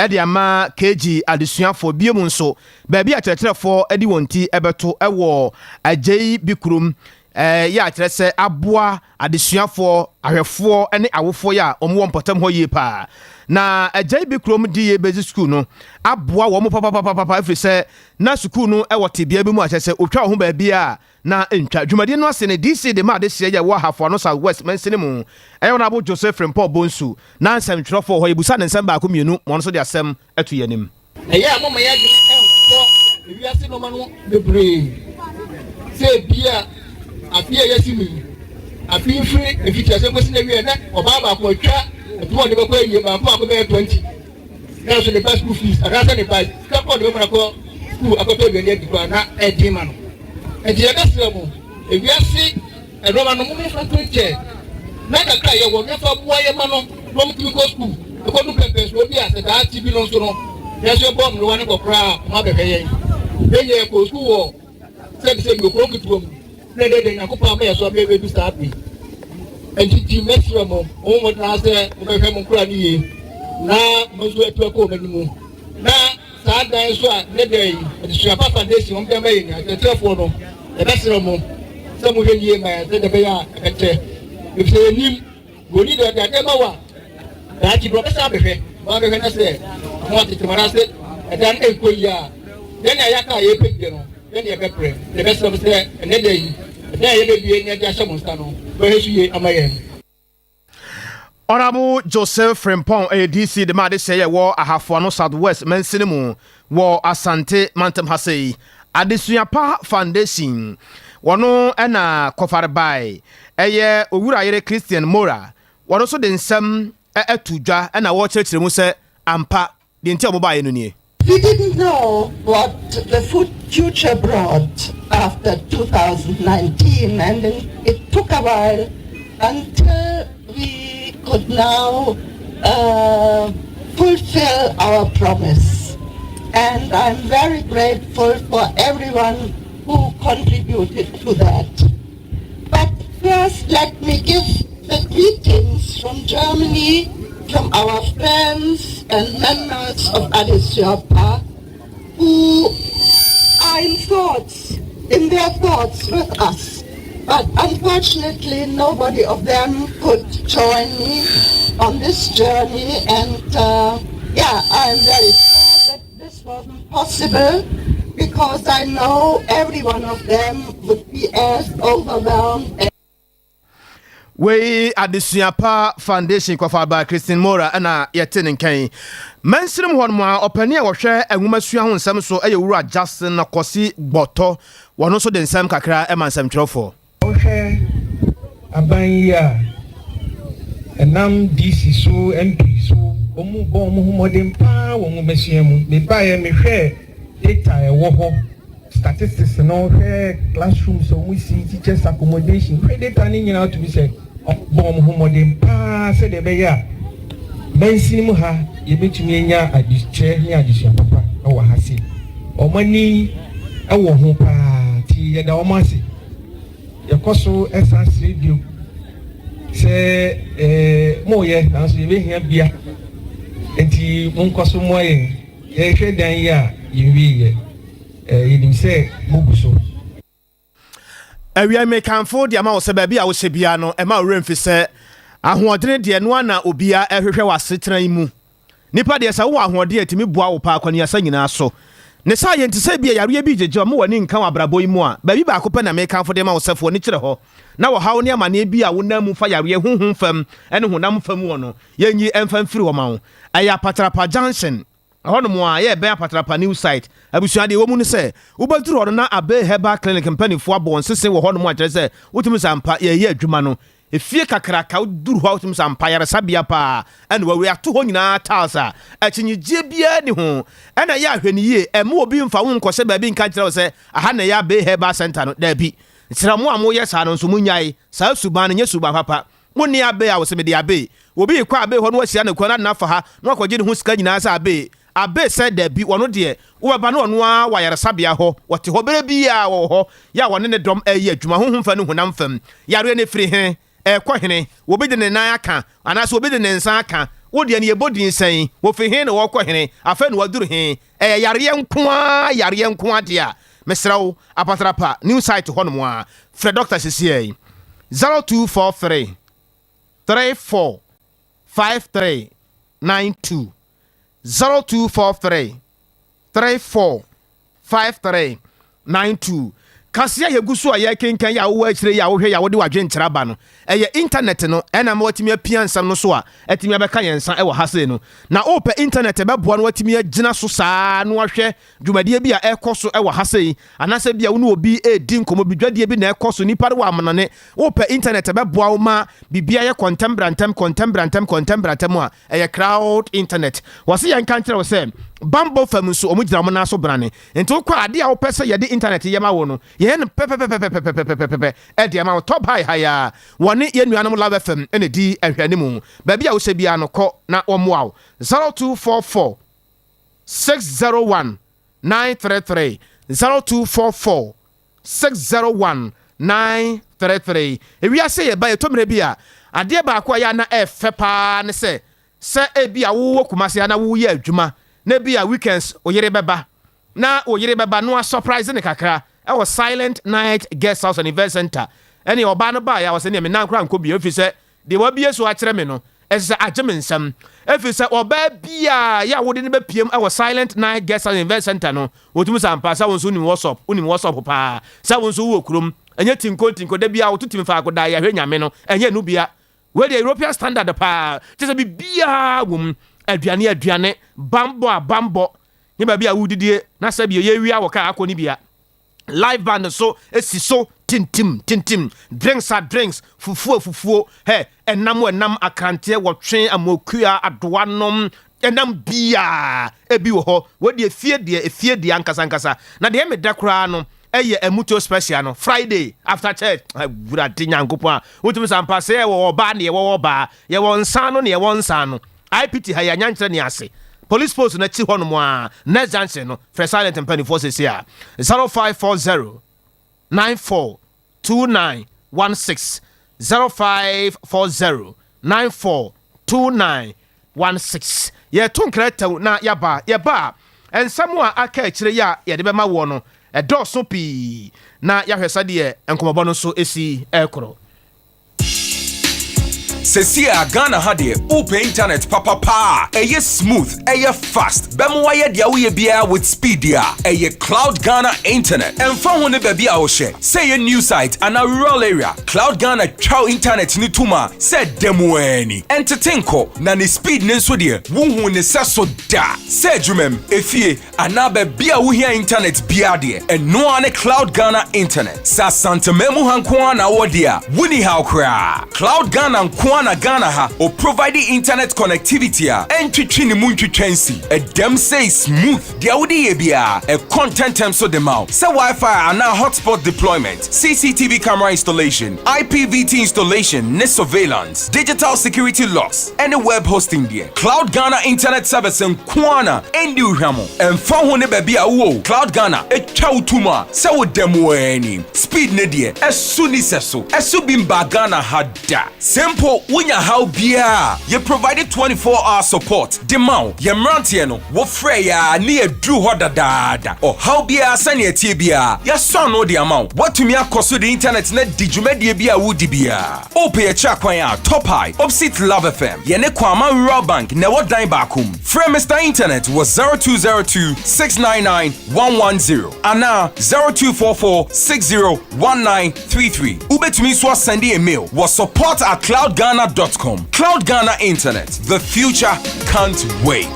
Speaker 1: de ama KG adesuafoɔ. Bio mu nso, baabi a akyerɛkyerɛfoɔ de wɔn ti bɛto wɔ Agyei Bikurom yɛ a kyerɛ sɛ aboa adesuafoɔ, ahwɛfoɔ ne awofoɔ yɛ a wɔwɔ mpɔtam hɔ yie paa. Na Agyei Bikurom DA Basic School no aboa wɔn papapapapa ɛfiri sɛ na sukuu no wɔ tebea bi mu a kyerɛ sɛ wɔtwa wɔn ho baabiara a na ɛntwa. Dwumadie no ase no, DC de ma adehyeɛ yɛ wɔ Ahafo Ano South West mansini mu. Ɛyɛ Honourable Joseph Frimpong Bonsu na nsɛmtwerɛfoɔ wɔ hɔ. Yɛbusa no nsɛm baako mmienu ma ɔno nso de asɛm to yɛn anim.
Speaker 3: Ɛyɛ a momma yɛn adwene nkɔ.
Speaker 10: Ewiase nnoɔma no bebree sɛ ebia afe a yɛasi mu yi, afe yi mfiri mfitiaseɛ nkɔsi n'awieɛ na ɔbaa baako atwa adwuma a ɔde bɛkɔ awie baako baako bɛyɛ 20 nanso ne ba school fees anaasɛ ne ba sika kɔ ɔde bɛma no akɔ school akɔtɔ aduane adi koraa na ɛden ma no. Nti yɛbɛsrɛ mo, ewiase Nnoɔma no momfa nto nkyɛn na kakra a yɛwɔ no yɛmfa mmoa yɛn mma no na wɔtumi kɔ sukuu kɔdu mpɛmpɛnsoɔ bi a sɛ daakye bi no nso no yɛn nso yɛbɔ mmerewa ne nkɔkoraa a wɔabɛhwɛ yɛn. Yɛn nyinaa yɛkɔɔ sukuu wɔ sɛbisɛbi wɔ kuro nketewa mu na ɛdɛ deɛ Nyankopɔn ama yɛn so ama yɛbɛdu saa bere yi. Ɛnti nti mɛsrɛ mo, mommɔ mmɔden ara sɛ mobɛhwɛ mo nkoraa no yie na mo nso atu akɔ wɔn anim na Saa dan yi nso a nnɛ da yi Adesua Pa Foundation wɔn de ama yɛn yi, akyerɛkyerɛfoɔ no, yɛbɛsrɛ mo sɛ mohwɛ no yie ma yɛn sɛdeɛ ɛbɛyɛ a ɛbɛkyɛ. Efisɛ yɛnim, buroni deɛ ɔde adeɛ ma wo a, daakye bi ɔbɛsan abɛhwɛ, na wabɛhwɛ na sɛ ho atete mu anaasɛ ɛdan no nkɔ yie a, yɛn a yɛaka a yɛrepɛ bi no, yɛn na yɛbɛbrɛ. Yɛbɛsrɛ mo sɛ ɛnnɛ da yi, ɛdan a yɛbɛbue na yɛde ahyɛ mo nsa no, mobɛhwɛ so yie ama yɛn.
Speaker 1: Honourable Joseph Frimpong yɛ DC de ma adesɛe a ɛwɔ Ahafo Ano South West mansini mu wɔ Asante mantam ha sei. Adesua Pa Foundation wɔno na kɔfarebae ɛyɛ Owurayere Christian Mora wɔno nso de nsɛm to dwa na wɔkyerɛkyerɛ mu sɛ ampa Deɛ nti a wɔbaeɛ no nie.
Speaker 11: We didn't know what the future brought after 2019 and it took a while until we could now uh, fulfill our promise. And I'm very grateful for everyone who contributed to that. But first, let me give the greetings from Germany, from our friends and members of Adesua who are in thoughts, in their thoughts with us. But unfortunately, nobody of them could join me on this journey. And uh, yeah, I'm very sad that this wasn't possible because I know every one of them would be as overwhelmed
Speaker 1: Wei Adesua Pa Foundation kɔfa ba Christine Mora na yɛte ne nka yi. Mansirim hɔ nom a ɔpanin a wɔhwɛ nwomasua ho nsɛm so yɛ Owura Justin Kwasi Gbɔtɔ. Wɔno nso de nsɛm kakra ma nsɛmtwerɛfoɔ.
Speaker 12: Wohwɛ aban yi a, ɛnam DC so, MP so, wɔn bɔ wɔn ho mmɔden paa wɔ nwomasua mu. Mebaeɛ mehwɛɛ data a ɛwɔ hɔ, statistics no, hwɛ classrooms a wɔsi, teachers accommodation, hwɛ data no nyinaa wotumi sɛ wɔbɔ wɔn ho mmɔden paa sɛdeɛ ɛbɛyɛ a mansini mu ha yɛbɛtumi anya adekyerɛ ne adesua papa wɔ ha sei. Wɔn ani wɔ ho paa nti yɛda wɔn ase. Yɛkɔ so san srɛ bio sɛ eh, moyɛ nanso yɛbɛhia bia nti monkɔ so mmoa yɛn. Yɛhwɛ dan yi a yɛnwieɛ, eh, yɛnim sɛ mogu so.
Speaker 1: Awia mekamfo de ama wo sɛ baabi a wohyɛ biara no, ɛma wo werɛ mfi sɛ ahoɔdene deɛ ɛno ara na obiara ɛhwehwɛ wɔ asetena yi mu. Nipa deɛ sɛ wowɔ ahoɔden a ɛtumi boa wo paa akwanuasa nyinaa so. Ne saa yɛ nti sɛ ebia yareɛ bi regyegye wo ama w'ani nka wɔ abrabɔ yi mu a, baabi baako pɛ na mekamfo de ama wo sɛ fa w'ani kyerɛ hɔ na ɔhaw ne amaneɛ bi a wonam mu fa yareɛ honhom fam ne honam fam wɔ no, yɛnyi mfa mfiri hɔ ma wo. Ɛyɛ Apatrapa Junction. Ɛhɔnom a, yɛ ɛbɛn Apatrapa New Site. Abusua, deɛ ɛwɔ mu ne sɛ, wobɛduru hɔ no na Abbey Herbal Clinic mpaninfoɔ abɔ wɔn sese wɔ hɔnom a kyerɛ sɛ wotumi sɛ ampa yɛreyɛ adwuma no. Efie kakraka, woduru hɔ a wotumi sɛ ampa ayaresabea paa ɛna wɔawie ato hɔ nyinaa tiles a akyinnyegyeɛ biara nni ho. Ɛna yɛ ahwɛniyie, ɛmma obi mfa wo nkɔhyɛ baabi nka nkyerɛ wo sɛ aha na ɛyɛ Abbey Herbal Centre no, daabi. Mesrɛ mo a moyɛ saa no nso monnyae, saa suban no nyɛ suban papa. Monni abee a ɔse mede abee. Obi rekɔ abee hɔ na wahyia no kwan na afa ha na wakɔgye ne ho sika nyinaa sɛ abee. Abee sɛ dabi ɔno deɛ wobɛba na ɔno ara wɔ ayaresabea hɔ ɔte hɔ berɛ biara ɔwɔ hɔ yɛ a ɔne ne dɔm reyɛ adwuma honhom fam ne honam fam. Yareɛ no ɛfiri he? Ɛrekɔ hene? Obi de ne nan aka anaasɛ obi de ne nsa aka? Wo deɛ no yɛbɔ din sɛn? Wɔfiri he na wɔrekɔ hene? Afei na waduru he? Ɛyɛ yareɛ nko ara yareɛ nko ara deɛ a, mesrɛ wo, Apatrapa new site hɔ nom a, frɛ dɔkta sesiɛ yi, 0243 34 53 92, 0243 34 53 92. Kaseɛ a yɛgu so a yɛrekenkan yi a wowɔ akyire yi a wohwɛ yi a wode w'adwenkyerɛ aba no, ɛyɛ intanɛt no na ama woatumi apia nsɛm no so a atumi abɛka yɛn nsa wɔ ha sei no. Na wopɛ intanɛt a ɛbɛboa na woatumi agyina so saa na woahwɛ dwumadie bi a ɛrekɔ so wɔ ha sei, anaasɛ bi a wo ne obi redi nkɔmmɔ bi, dwadie bi na ɛrekɔ so, nnipa no wɔ amanɔne, wopɛ intanɛt a ɛbɛboa wo ma biribi ayɛ kɔntɛm bra ntɛm, kɔntɛm bra ntɛm, kɔntɛm bra ntɛm a, ɛyɛ crowd internet. Wɔse yɛnka nkyerɛ wo sɛ bammɔ fam nso wɔgyina wɔn nan so brane. Nti wokɔ a, adeɛ a wopɛ sɛ yɛde intanɛt yɛ ma wo no, yɛyɛ no pɛpɛpɛpɛpɛpɛpɛpɛ de ama wo. Top High ha yi ara, wɔne yɛn nuanom Love FM na ɛdi nhwɛanimu. Baabi a wohyɛ biara no, kɔ na wɔmmoa wo. 0244 601 933, 0244 601 933. Ewiase yɛ ba, ɛtɔ mmerɛ bi a, adeɛ baako a ɛyɛ a na ɛyɛ fɛ pa ara ne sɛ, sɛ ebia wowɔ Kumasi ha na woreyɛ adwuma na ebia weekends wo yere bɛba na wo yere bɛba na wasɔprise no kakra wɔ Silent Night Guest House and Event Center ɛne ɔbaa no baeɛ a ɔsɛ neɛ me nan koraa nkɔ bio ɛfiri sɛ deɛ wabie so akyerɛ me no ɛsɛ sɛ agye me nsam ɛfiri sɛ ɔbaa biaa yɛ a wode no bɛpiem wɔ Silent Night Guest House and Event Center no wɔtumi sɛ ampa sɛ wo nso wonim WhatsApp wonim WhatsApp paa sɛ wo nso wowɔ kurom ɛnyɛ tinko tinko da biaa woto timi faako da yɛhwɛ nyame no ɛnyɛ no bia Wei deɛ European standard paa, kyerɛ sɛ biribiara wɔ mu, aduane aduane, bambɔ a bambɔ, ne baabi a wodidie na sɛbi yɛwia wɔ kaa akɔ ne bia. Live band nso si so tintim tintim, drinks a drinks, fufuo a fufuo, hɛ, ɛnam ɛnam, akranteɛ, wɔtwe, amokua, adowa nom, ɛnam biaa ebi wɔ hɔ. Wei deɛ efie deɛ, efie deɛ ankasa ankasa. Na deɛ meda koraa no, ɛyɛ amutuo special no Friday after church awurade nyankopɔn a wotumi sɛ ampa sɛ yɛwɔ ɔbaa ne yɛwɔ ɔbaa yɛwɔ nsa no ne yɛwɔ nsa no IPT ha yɛanya nkyerɛ ne ase police post no akyi hɔ nom a next junction no frɛ silent mpanimfoɔ sɛsi a 0540 94 2916 0540 94 2916 Yɛreto nkrataw na yɛaba. Yɛba a, nsɛm a aka akyire yi a yɛde bɛma woɔ no, ɛdɔɔso pii, na yɛahwɛ sɛdeɛ nkɔmmɔbɔ no nso si rekorɔ.
Speaker 13: Sesie a Ghana ha deɛ wopɛ internet papa paa a ɛyɛ smooth, ɛyɛ fast, bɛma wayɛ deɛ woyɛ biara with speed deɛ a, ɛyɛ Cloud Ghana Internet. Ɛmfa ho ne baabi a wohyɛ, sɛ ɛyɛ new site anaa rural area, Cloud Ghana twa wo internet no tom a sɛ ɛda mu ara ni. Ɛntete nkɔ, na ne speed no nso deɛ, wonhuu ne sɛso da. Sɛ adwumam, efie, anaa baabi a wohia internet biara deɛ, ɛno ara ne Cloud Ghana Internet. Sɛ Asanteman mu ha nko ara na wowɔ deɛ a, wonni haw koraa. Cloud Ghana nko ara na Ghana ha ɔprovide internet connectivity a ɛntwetwe ne mu ntwitwa nsi. Ɛdam sei smooth. Deɛ wode yɛ biara, ɛkɔ ntɛmntɛm so de ma wo. Sɛ Wi-Fi anaa hotspot deployment, CCTV camera installation, IPVT installation ne surveillance, digital security locks, ne web hosting deɛ, Cloud Ghana Internet Service nko ara na ɛnni wo hwammɔ. Ɛmfa ho ne baabi a wowɔ o, Cloud Ghana twa wo tom a sɛ woda mu ara ni. Speed no deɛ, ɛso nni sɛso. Ɛso bi mbaa Ghana ha da. Sɛ mpo wonya haw biara a, yɛ provide 24 hour support de ma wo. Yɛn mmeranteɛ no, wofrɛ yɛn a ne yɛaduru hɔ dadaada. Ɔhaw biara sɛnea ɛteɛ biara, yɛasɔ ano de ama wo. Woatumi akɔ so de intanɛt no adi dwumadie biara a woredi biara. Wopɛ yɛn akyiri akwan a, Top High, opposite Love FM. Yɛne Kwama Rural Bank na ɛwɔ dan baako mu. Frɛ Mister Internet wɔ 0202 699 110 anaa 0244 60 1933. Wobɛtumi nso asɛnde yɛn mail wɔ support at cloudghana dot com. Cloud Ghana Internet, the future can't wait.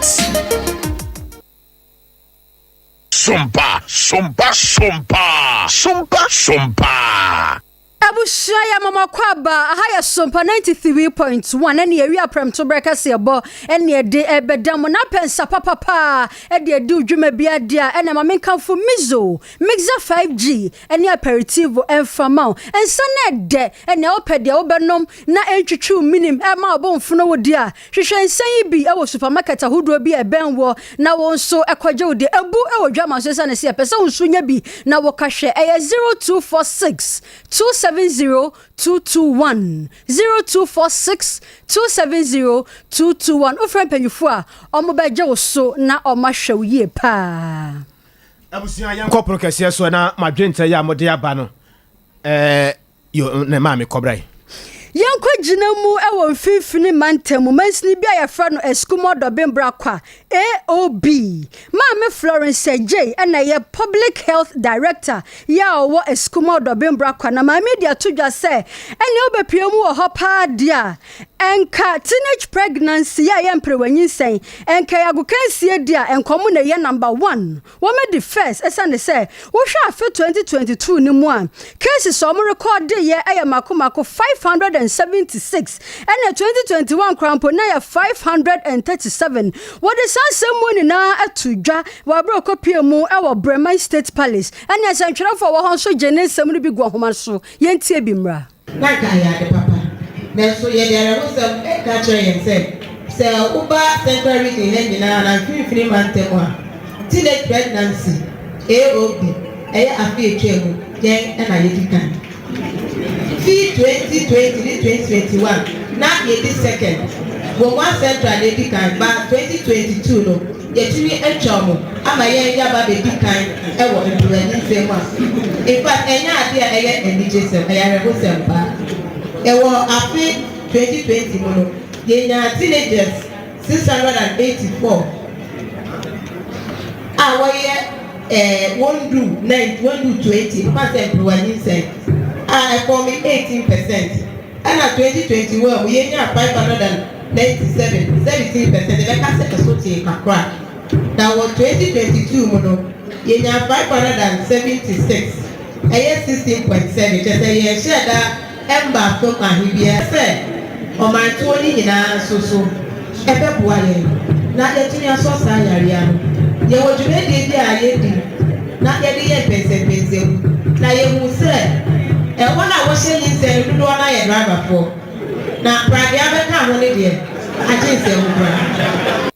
Speaker 14: Sompa, sompa, sompa, sompa, sompa.
Speaker 2: Abusua yɛ mama kwaba aha yɛ sompa 93.1 ɛne awia prɛmto berɛ kɛseɛ bɔ ɛne ɛde ɛbɛda mo na pɛ nsa papapa ɛde adi dwuma bi adeɛ a ɛna ma menkamfo mizo mixer 5G ɛne aperitivo ɛmfa ma wo nsa na ɛdɛ ɛne wopɛ deɛ wobɛnom na ɛntwitwiw minim ɛma wo bomfono wo di a hwehwɛ nsa yi bi ɛwɔ supermarket ahodoɔ bi a ɛbɛn wɔ na wo nso ɛkɔgye wo deɛ ebu ɛwɔ dwama so ɛsiane sɛ yɛpɛ sɛ wo nso nya bi na woka hwɛ ɛyɛ 0246 270 221 0246 270 221 wofrɛ mpanyinfoɔ a ɔmo bɛgye wo so na ɔmo ahwɛ wo yie paa.
Speaker 1: Abusua yɛnkɔ pono kɛseɛ so na madwenkyerɛ yɛ a mode aba no ɛɛ yo ne maame kɔbra yi.
Speaker 2: Yɛnkɔgyina mu wɔ Mfimfini Mantam mu mansini bi a yɛfrɛ no Asukuma-Ɔdɔbembra-Kwa, AOB. Maame Florence Adjei na ɛyɛ Public Health Director yɛ a ɔwɔ Asukuma-Ɔdɔbembra-Kwa. Na maame yi de ato dwa sɛ ɛnea wobɛpue mu wɔ hɔ paa deɛ a, ɛnka teenage pregnancy yɛ a ɛyɛ mperewanyinsɛn, ɛnka ɛyɛ agokansie deɛ a, ɛnka wɔn na ɛyɛ number one. Wɔadi first esiane sɛ wohwɛ afe 2022 no mu a, cases a wɔrekɔɔdeeɛ yɛ mako mako 576 ɛna 2021 koraa mpo na yɛ 537. Wɔde saa nsɛm mu nyinaa ato dwa wɔ aberɛ a ɔkɔpue mu wɔ Breman State Palace ɛne nsɛntwerɛfoɔ a wɔwɔ hɔ nso gyee ne nsɛm no bi gu ahoma so. Yɛntie bi mmra.
Speaker 15: Na anka ɛyɛ ade papa. Nanso yɛde awerɛhosɛm reka kyerɛ yɛn sɛ, sɛ woba Central Region ha nyinaa anaa Mfinimfini Mantam a, teenage pregnancy, AOB, ɛyɛ afe a etwaa mu, yɛn na yedi kan. Fi 2020 ne 2021 na yedi second. Gomoa Central na edi kan, but 2022 no, Yɛatumi atwa wɔn ama yɛn yɛaba abɛdi kan wɔ mperewanyinsɛn mu a, in fact ɛnyɛ adeɛ a ɛyɛ anigyesɛm, ɛyɛ awerɛhosɛm paa. Wɔ afe 2020 mu no, yɛnyaa teenagers 684 a wɔyɛ eh, wɔnduu 9, wɔnduu 20, mfa sɛ mperewanyinsɛn a ɛfɔme 18 percent. Ɛna 2021 mu yɛnyaa 500 97, 17 percent, yɛbɛka sɛ ɛso tee kakra. Na wɔ 2022 mu no, yɛnyaa 576, ɛyɛ 16.7, kyerɛ sɛ yɛnhyɛɛ da mmaa fam ahe biara. Sɛ ɔmantoɔ no nyinaa nso so ɛbɛboa yɛn na yɛatumi asɔ saa yareɛ ano. Yɛwɔ dwumadie bi a yɛdi na yɛde yɛ mpɛnsɛmpɛnsɛmu, na yɛhuu sɛ wɔn a wɔhyɛ nyinsɛn no dodoɔ no ara yɛ driverfoɔ. Na pragea bɛka ho no deɛ, agye nsɛm koraa.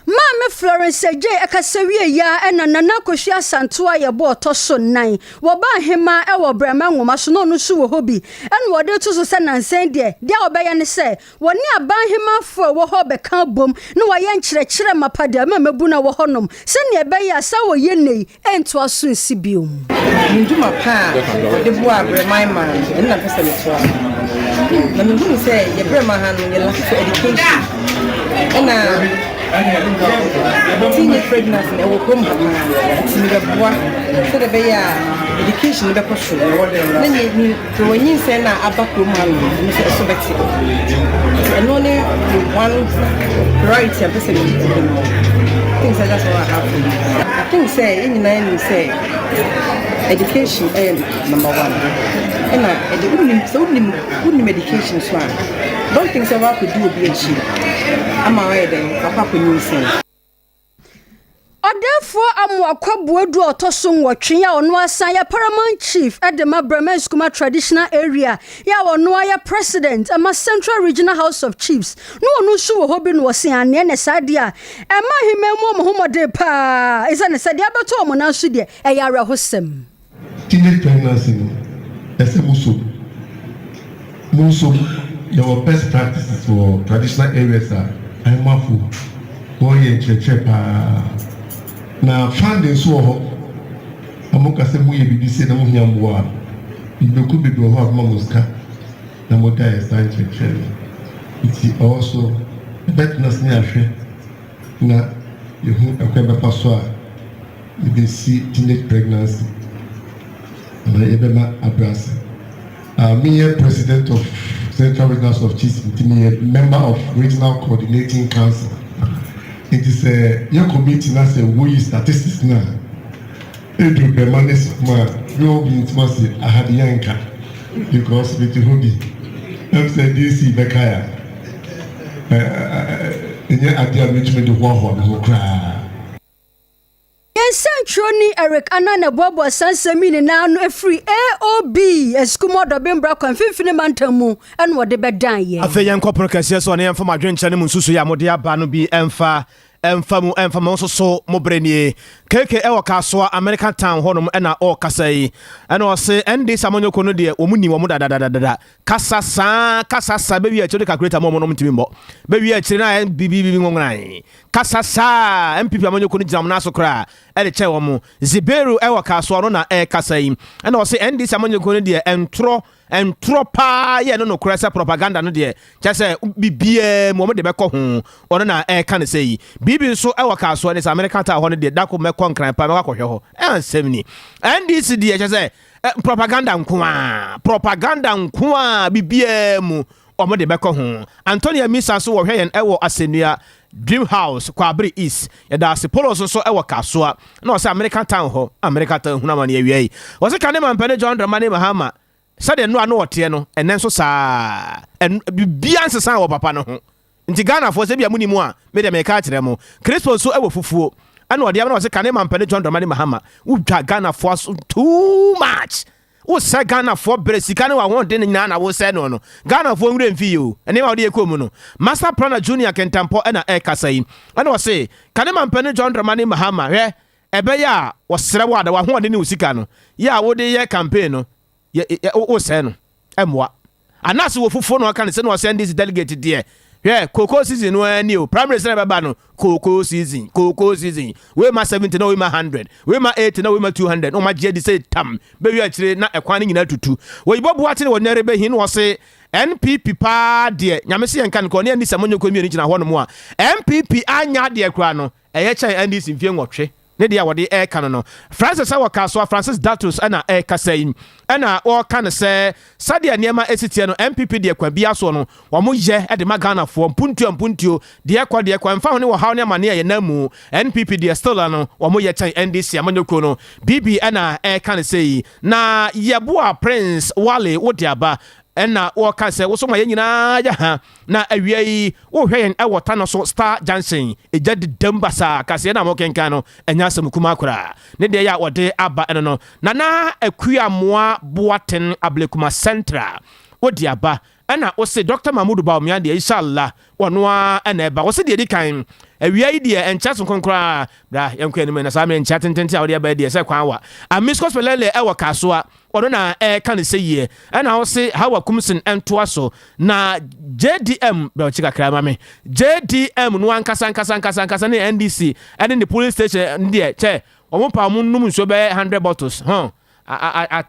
Speaker 2: Maame Florence Adjei kasa wiei ara na Nana Akosua Asantewaa yɛ bɔ ɔtɔ so nnan. Wɔbaa ahemaa wɔ Brɛma Nwoma so na ɔno nso wɔ hɔ bi. Ɛna wɔde reto so sɛ nansa yi deɛ, deɛ wɔbɛyɛ ne sɛ wɔne aban ahemaafoɔ a ɛwɔ hɔ bɛka abom na wɔayɛ nkyerɛkyerɛ mapa de ama mmabunu a ɛwɔ hɔnom sɛdeɛ ɛbɛyɛ a saa wɔyɛ nnɛ yi ɛntoa so nsi bio.
Speaker 16: Ne ndwuma pa a ɔde boaa Brɛman maa no, ɛno na mepɛ sɛ metoa so. Na mehunu sɛ yɛ Brɛman ha no, yɛ lack for education. Ɛna teenage pregnancy no ɛwɔ kurom ha paa. Nti mebɛboa sɛdeɛ ɛbɛyɛ a education no bɛkɔ soro. Na ne ne wɔnyinsɛn no a aba kurom ha no, ɛno nso ɛso bɛte. Nti ɛno ne the one priority a mpɛ sɛ mede no. I think sɛ that's all I have for you. I think sɛ yɛn nyinaa nim sɛ education ɛyɛ number one. Ɛna ɛde wonim sɛ wonim wonim education so a don't think sɛ woakɔdi obi akyi ama wayɛ dɛn wakɔ akɔnyinsɛn.
Speaker 2: Ɔdɛɛfoɔ Amoakwa Boadu a ɔtɔ so nwɔtwe a ɔno ara san yɛ Paramount Chief de ma Bremen Sukuma Traditional Area yɛ a ɔno ara yɛ President ma Central Regional House of Chiefs na ɔno nso wɔ hɔ bi na ɔse aneɛ na saa deɛ a ɛma ahemman mu wɔn ho mmɔden paa ɛsiane sɛ deɛ abɛtɔ wɔn nan so deɛ ɛyɛ awerɛhosɛm.
Speaker 17: Teenage pregnancy no ɛsɛ mo som mo nso yɛwɔ best practices wɔ traditional areas a ahemafo wɔn yɛ nkyerɛkyerɛ paa na funding nso wɔ hɔ na mo ka sɛ mo yɛ biribi sei na mo hia mmoa a ndwumakuo bebree wɔ hɔ a bɛma mo sika na mo de ayɛ saa nkyerɛkyerɛ no nti ɛwɔ so yɛbɛtena ase ne ahwɛ na yɛhu ɛkwan bɛfa so a Yɛbɛsi teenage pregnancy anaa yɛbɛma abrɛ ase. Ah, meyɛ president of Central Regional House of Chiefs nti meyɛ member of Regional Coordinating Council. Nti sɛ yɛ committee na sɛ woyi statistics no a, ɛduru bɛma ne sukuma a, me obi ntoma ase aha de yɛnka because mete hɔ bi. Ɛm sɛ DC bɛkae a, ɛnyɛ adeɛ a metumi de hoahoa me ho koraa.
Speaker 2: Yɛn sɛnkyerɛwni Eric Annan na ɛboaboa saa nsɛm yi nyinaa ano firi AOB, Asukum Ɔdɔbembra Kwan Mfimfini Mantam mu na ɔde bɛdan yɛn.
Speaker 1: Afei yɛnkɔ pono kɛseɛ so na yɛmfa mo adwenkyerɛ ne mo nsusuiɛ a mode aba no bi mfa mfa mu mfa mo nso so mo berɛ nie. KK ɛwɔ Kasoa American Town hɔnom ɛna ɔrekasa yi. Ɛna ɔse NDC amanyɔkuo no deɛ wɔn nim wɔn dadadadada. Kasa saa kasa saa bɛwie akyire wode calculator ma wɔn na wɔn ntumi mmɔ. Bɛwie akyire na ayɛ bibibibi nwonworan. Kasa saa NPP amanyɔkuo no gyina wɔn nan so koraa de kyɛn wɔn. Ziberu ɛwɔ Kasoa ɔno na ɛrekasa yi. Ɛna ɔse NDC amanyɔkuo no deɛ ntorɔ. Ntorɔ paa yɛ no nokorɛ sɛ propaganda no deɛ kyɛ sɛ biribiara mu wɔn de bɛkɔ ho. Ɔno na ɛreka no sɛ yi. Biribi nso wɔ Kasoa ne sɛ Amerika taa hɔ no deɛ dako mɛkɔ Nkran paa mɛkɔ akɔhwɛ hɔ. Ɛnsɛm ni. NDC deɛ kyɛ sɛ propaganda nko ara, propaganda nko ara biribiara mu wɔn de bɛkɔ ho. Antonia Misa nso wɔhwɛ yɛn wɔ Asɛnnua Dream House, Kwabere East. Yɛda ase. Polos nso wɔ Kasoa na ɔsɛ America Town hɔ. America Town hunu amane awia yi. Wɔse kane mampani John Dramani Mahama sɛdeɛ nnora no ɔteɛ no ɛnɛ nso saa. Ɛn biribiara nsesaa wɔ papa no ho. Nti Ghanafoɔ sɛ ebia monni mu a, me deɛ meka akyerɛ mo. Crispo nso wɔ fufuo ɛna ɔde ama na ɔse kane mampani John Dramani Mahama wodwa Ghanafoɔ aso too much. Wosɛ Ghanafoɔ brɛ sika ne w'ahoɔden nyinaa na wosɛe noɔ no. Ghanafoɔ nwura mfi yi o. Nneɛma a wode yɛ kɔɔ mu no. Master Planner Junior Kentampɔ na ɛrekasa yi. Ɛna ɔse, Kane Mampanin John Dramani Mahama, hwɛ, ɛbɛyɛ a wɔsrɛ wo a da w'ahoɔden ne wo sika no yɛ a wode yɛ campaign no, yɛ, yɛ, wosɛe no. Ɛmmoa. Anas wɔ fufuo na ɔka no sɛ na ɔsɛ NDC delegate deɛ. Hwɛ, cocoa season no ara ni o. Primaries na ɛbɛba no, cocoa season, cocoa season. Wei ma 70 na wei ma 100, wei ma 80 na wei ma 200 na wɔn agye adi sɛ tam bɛwie akyire na ɛkwan no nyinaa tutu. Wɔyibɔ Boakye ne wɔn rebɛhi na wɔse NPP paa deɛ, Nyame se yɛnka no kɔ, ɔne NDC amanyɔkuo mmienu gyina hɔ nom a, NPP anyɛ adeɛ koraa no, ɛyɛ kyɛn NDC mfie nwɔtwe. Ne deɛ a wɔde reka no no, Francis a wɔ Kasoa, Francis Datus na ɛrekasa yi, ɛna ɔreka no sɛ sɛdeɛ nneɛma si teɛ no, NPP deɛ kwan biara soɔ no, wɔyɛ de ma Ghanafoɔ, mpuntuo a mpuntuo, deɛ ɛkɔ deɛ ɛkɔ, ɛmfa ho ne ɔhaw ne amaneɛ a yɛnam mu, NPP deɛ still no, wɔyɛ kyɛn NDC amanyɔkuo no. BB na ɛreka no sei. Na Yeboah Prince Wale wo de aba, ɛna ɔreka sɛ wo so ma yɛn nyinaa yɛ ha. Na awia yi wohwɛ yɛn wɔ Tano so Star Junction, egya dedam basaa, kaseɛ no a mokenkan no ɛnyɛ asɛm kumaa koraa. Ne deɛ yɛ a wɔde aba ɛno no, Nana Akuamoah Boateng Ablekuma Central, wode aba, ɛna wose Doctor Mahmood Bawumia deɛ Inshallah ɔno ara ɛna ɛba. Wose deɛ ɛdi kan, awia yi deɛ ɛnkyɛ sonko koraa, bra yɛnkɔ anim na saa mmerɛ nkyea tententen a wode aba yi deɛ sɛ kwan wa. Amiscos Pelele ɛwɔ Kasoa, Ɔno na ɛreka no sɛ yie. Ɛna ɔse Hawa Kumsin ntoa so. Na JDM, bra ɔkyi kakra ma me. JDM no ankasa ankasa ankasa ankasa ne NDC ɛne ne polling station no deɛ kyɛ wɔn pa wɔn nom nsuo bɛyɛ 100 bottles. Huh. A, a, a,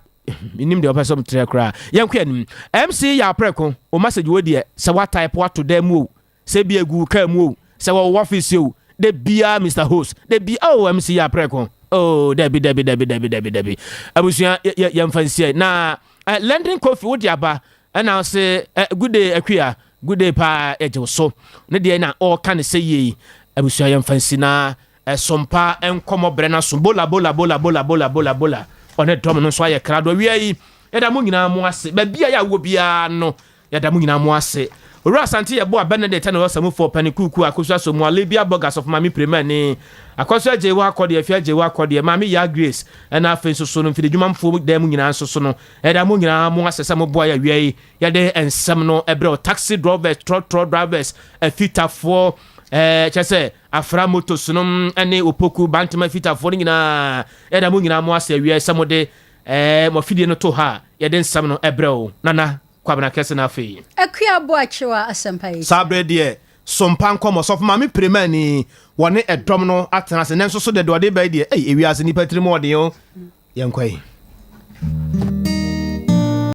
Speaker 1: menim deɛ wɔpɛ sɛ wɔkyerɛ koraa. Yɛnkɔ anim. MC Yaw Preko, wo message wɔ deɛ sɛ woatype ato dan mu o, Sɛ bi egu wo car mu o, sɛ wɔ wo office o, da biara Mister Host, da bi oh MC yɛ aprɛko, oh dabi dabi dabi dabi dabi dabi. Abusua yɛ yɛ yɛmfa nsiɛ na eh, London Kofi wo de aba ɛna ɔse eh, good day Akua, good day paa yɛgye wo so. Ne deɛ na ɔreka ne sɛ yie yi, abusua yɛmfa nsi na ɛsompa nkɔmɔ brɛ no aso bola bola bola bola bola bola bola ɔne dɔm no nso ayɛ krado awia yi yɛda mo nyinaa mo ase baabi a yɛ awɔ biara no Yɛda mo nyinaa mo ase. Owura Asante Yeboah Benedict ɛna ɔyɛ ɔsamufoɔ Ɔpɛni Kuuku Akosua Asomoah Libya Burger Sɔfo Maame Piremani Akɔso Agyeiwaa Akɔdeɛ Afia Agyeiwaa Akɔdeɛ Maame Yaa Grace ɛna afei nso so no mfididwumamfoɔ dan mu nyinaa nso so no yɛda mo nyinaa mo ase sɛ mo boa yɛ awia yi yɛde nsɛm no ɛbrɛ wo taxi drivers trɔtrɔ drivers afitafoɔ ɛɛ kyɛ sɛ afra motos nom ɛne opoku bantama afitafoɔ no nyinaa yɛda mo nyinaa mo ase awia yi sɛ mo de ɛɛ mo afidie no to ha a yɛde nsɛm no ɛbrɛ wo nana Kwabena kɛse na afei.
Speaker 2: Akua Boakyewa Asɛmpa yi.
Speaker 1: Saa berɛ deɛ sompa nkɔmɔ. Sɔfo Maame Piremani wɔne ɛdɔm no atena ase nanso so deɛ deɛ ɔde ba yi deɛ ei ewiase nnipa tirim ɔden o yɛnkɔ yi.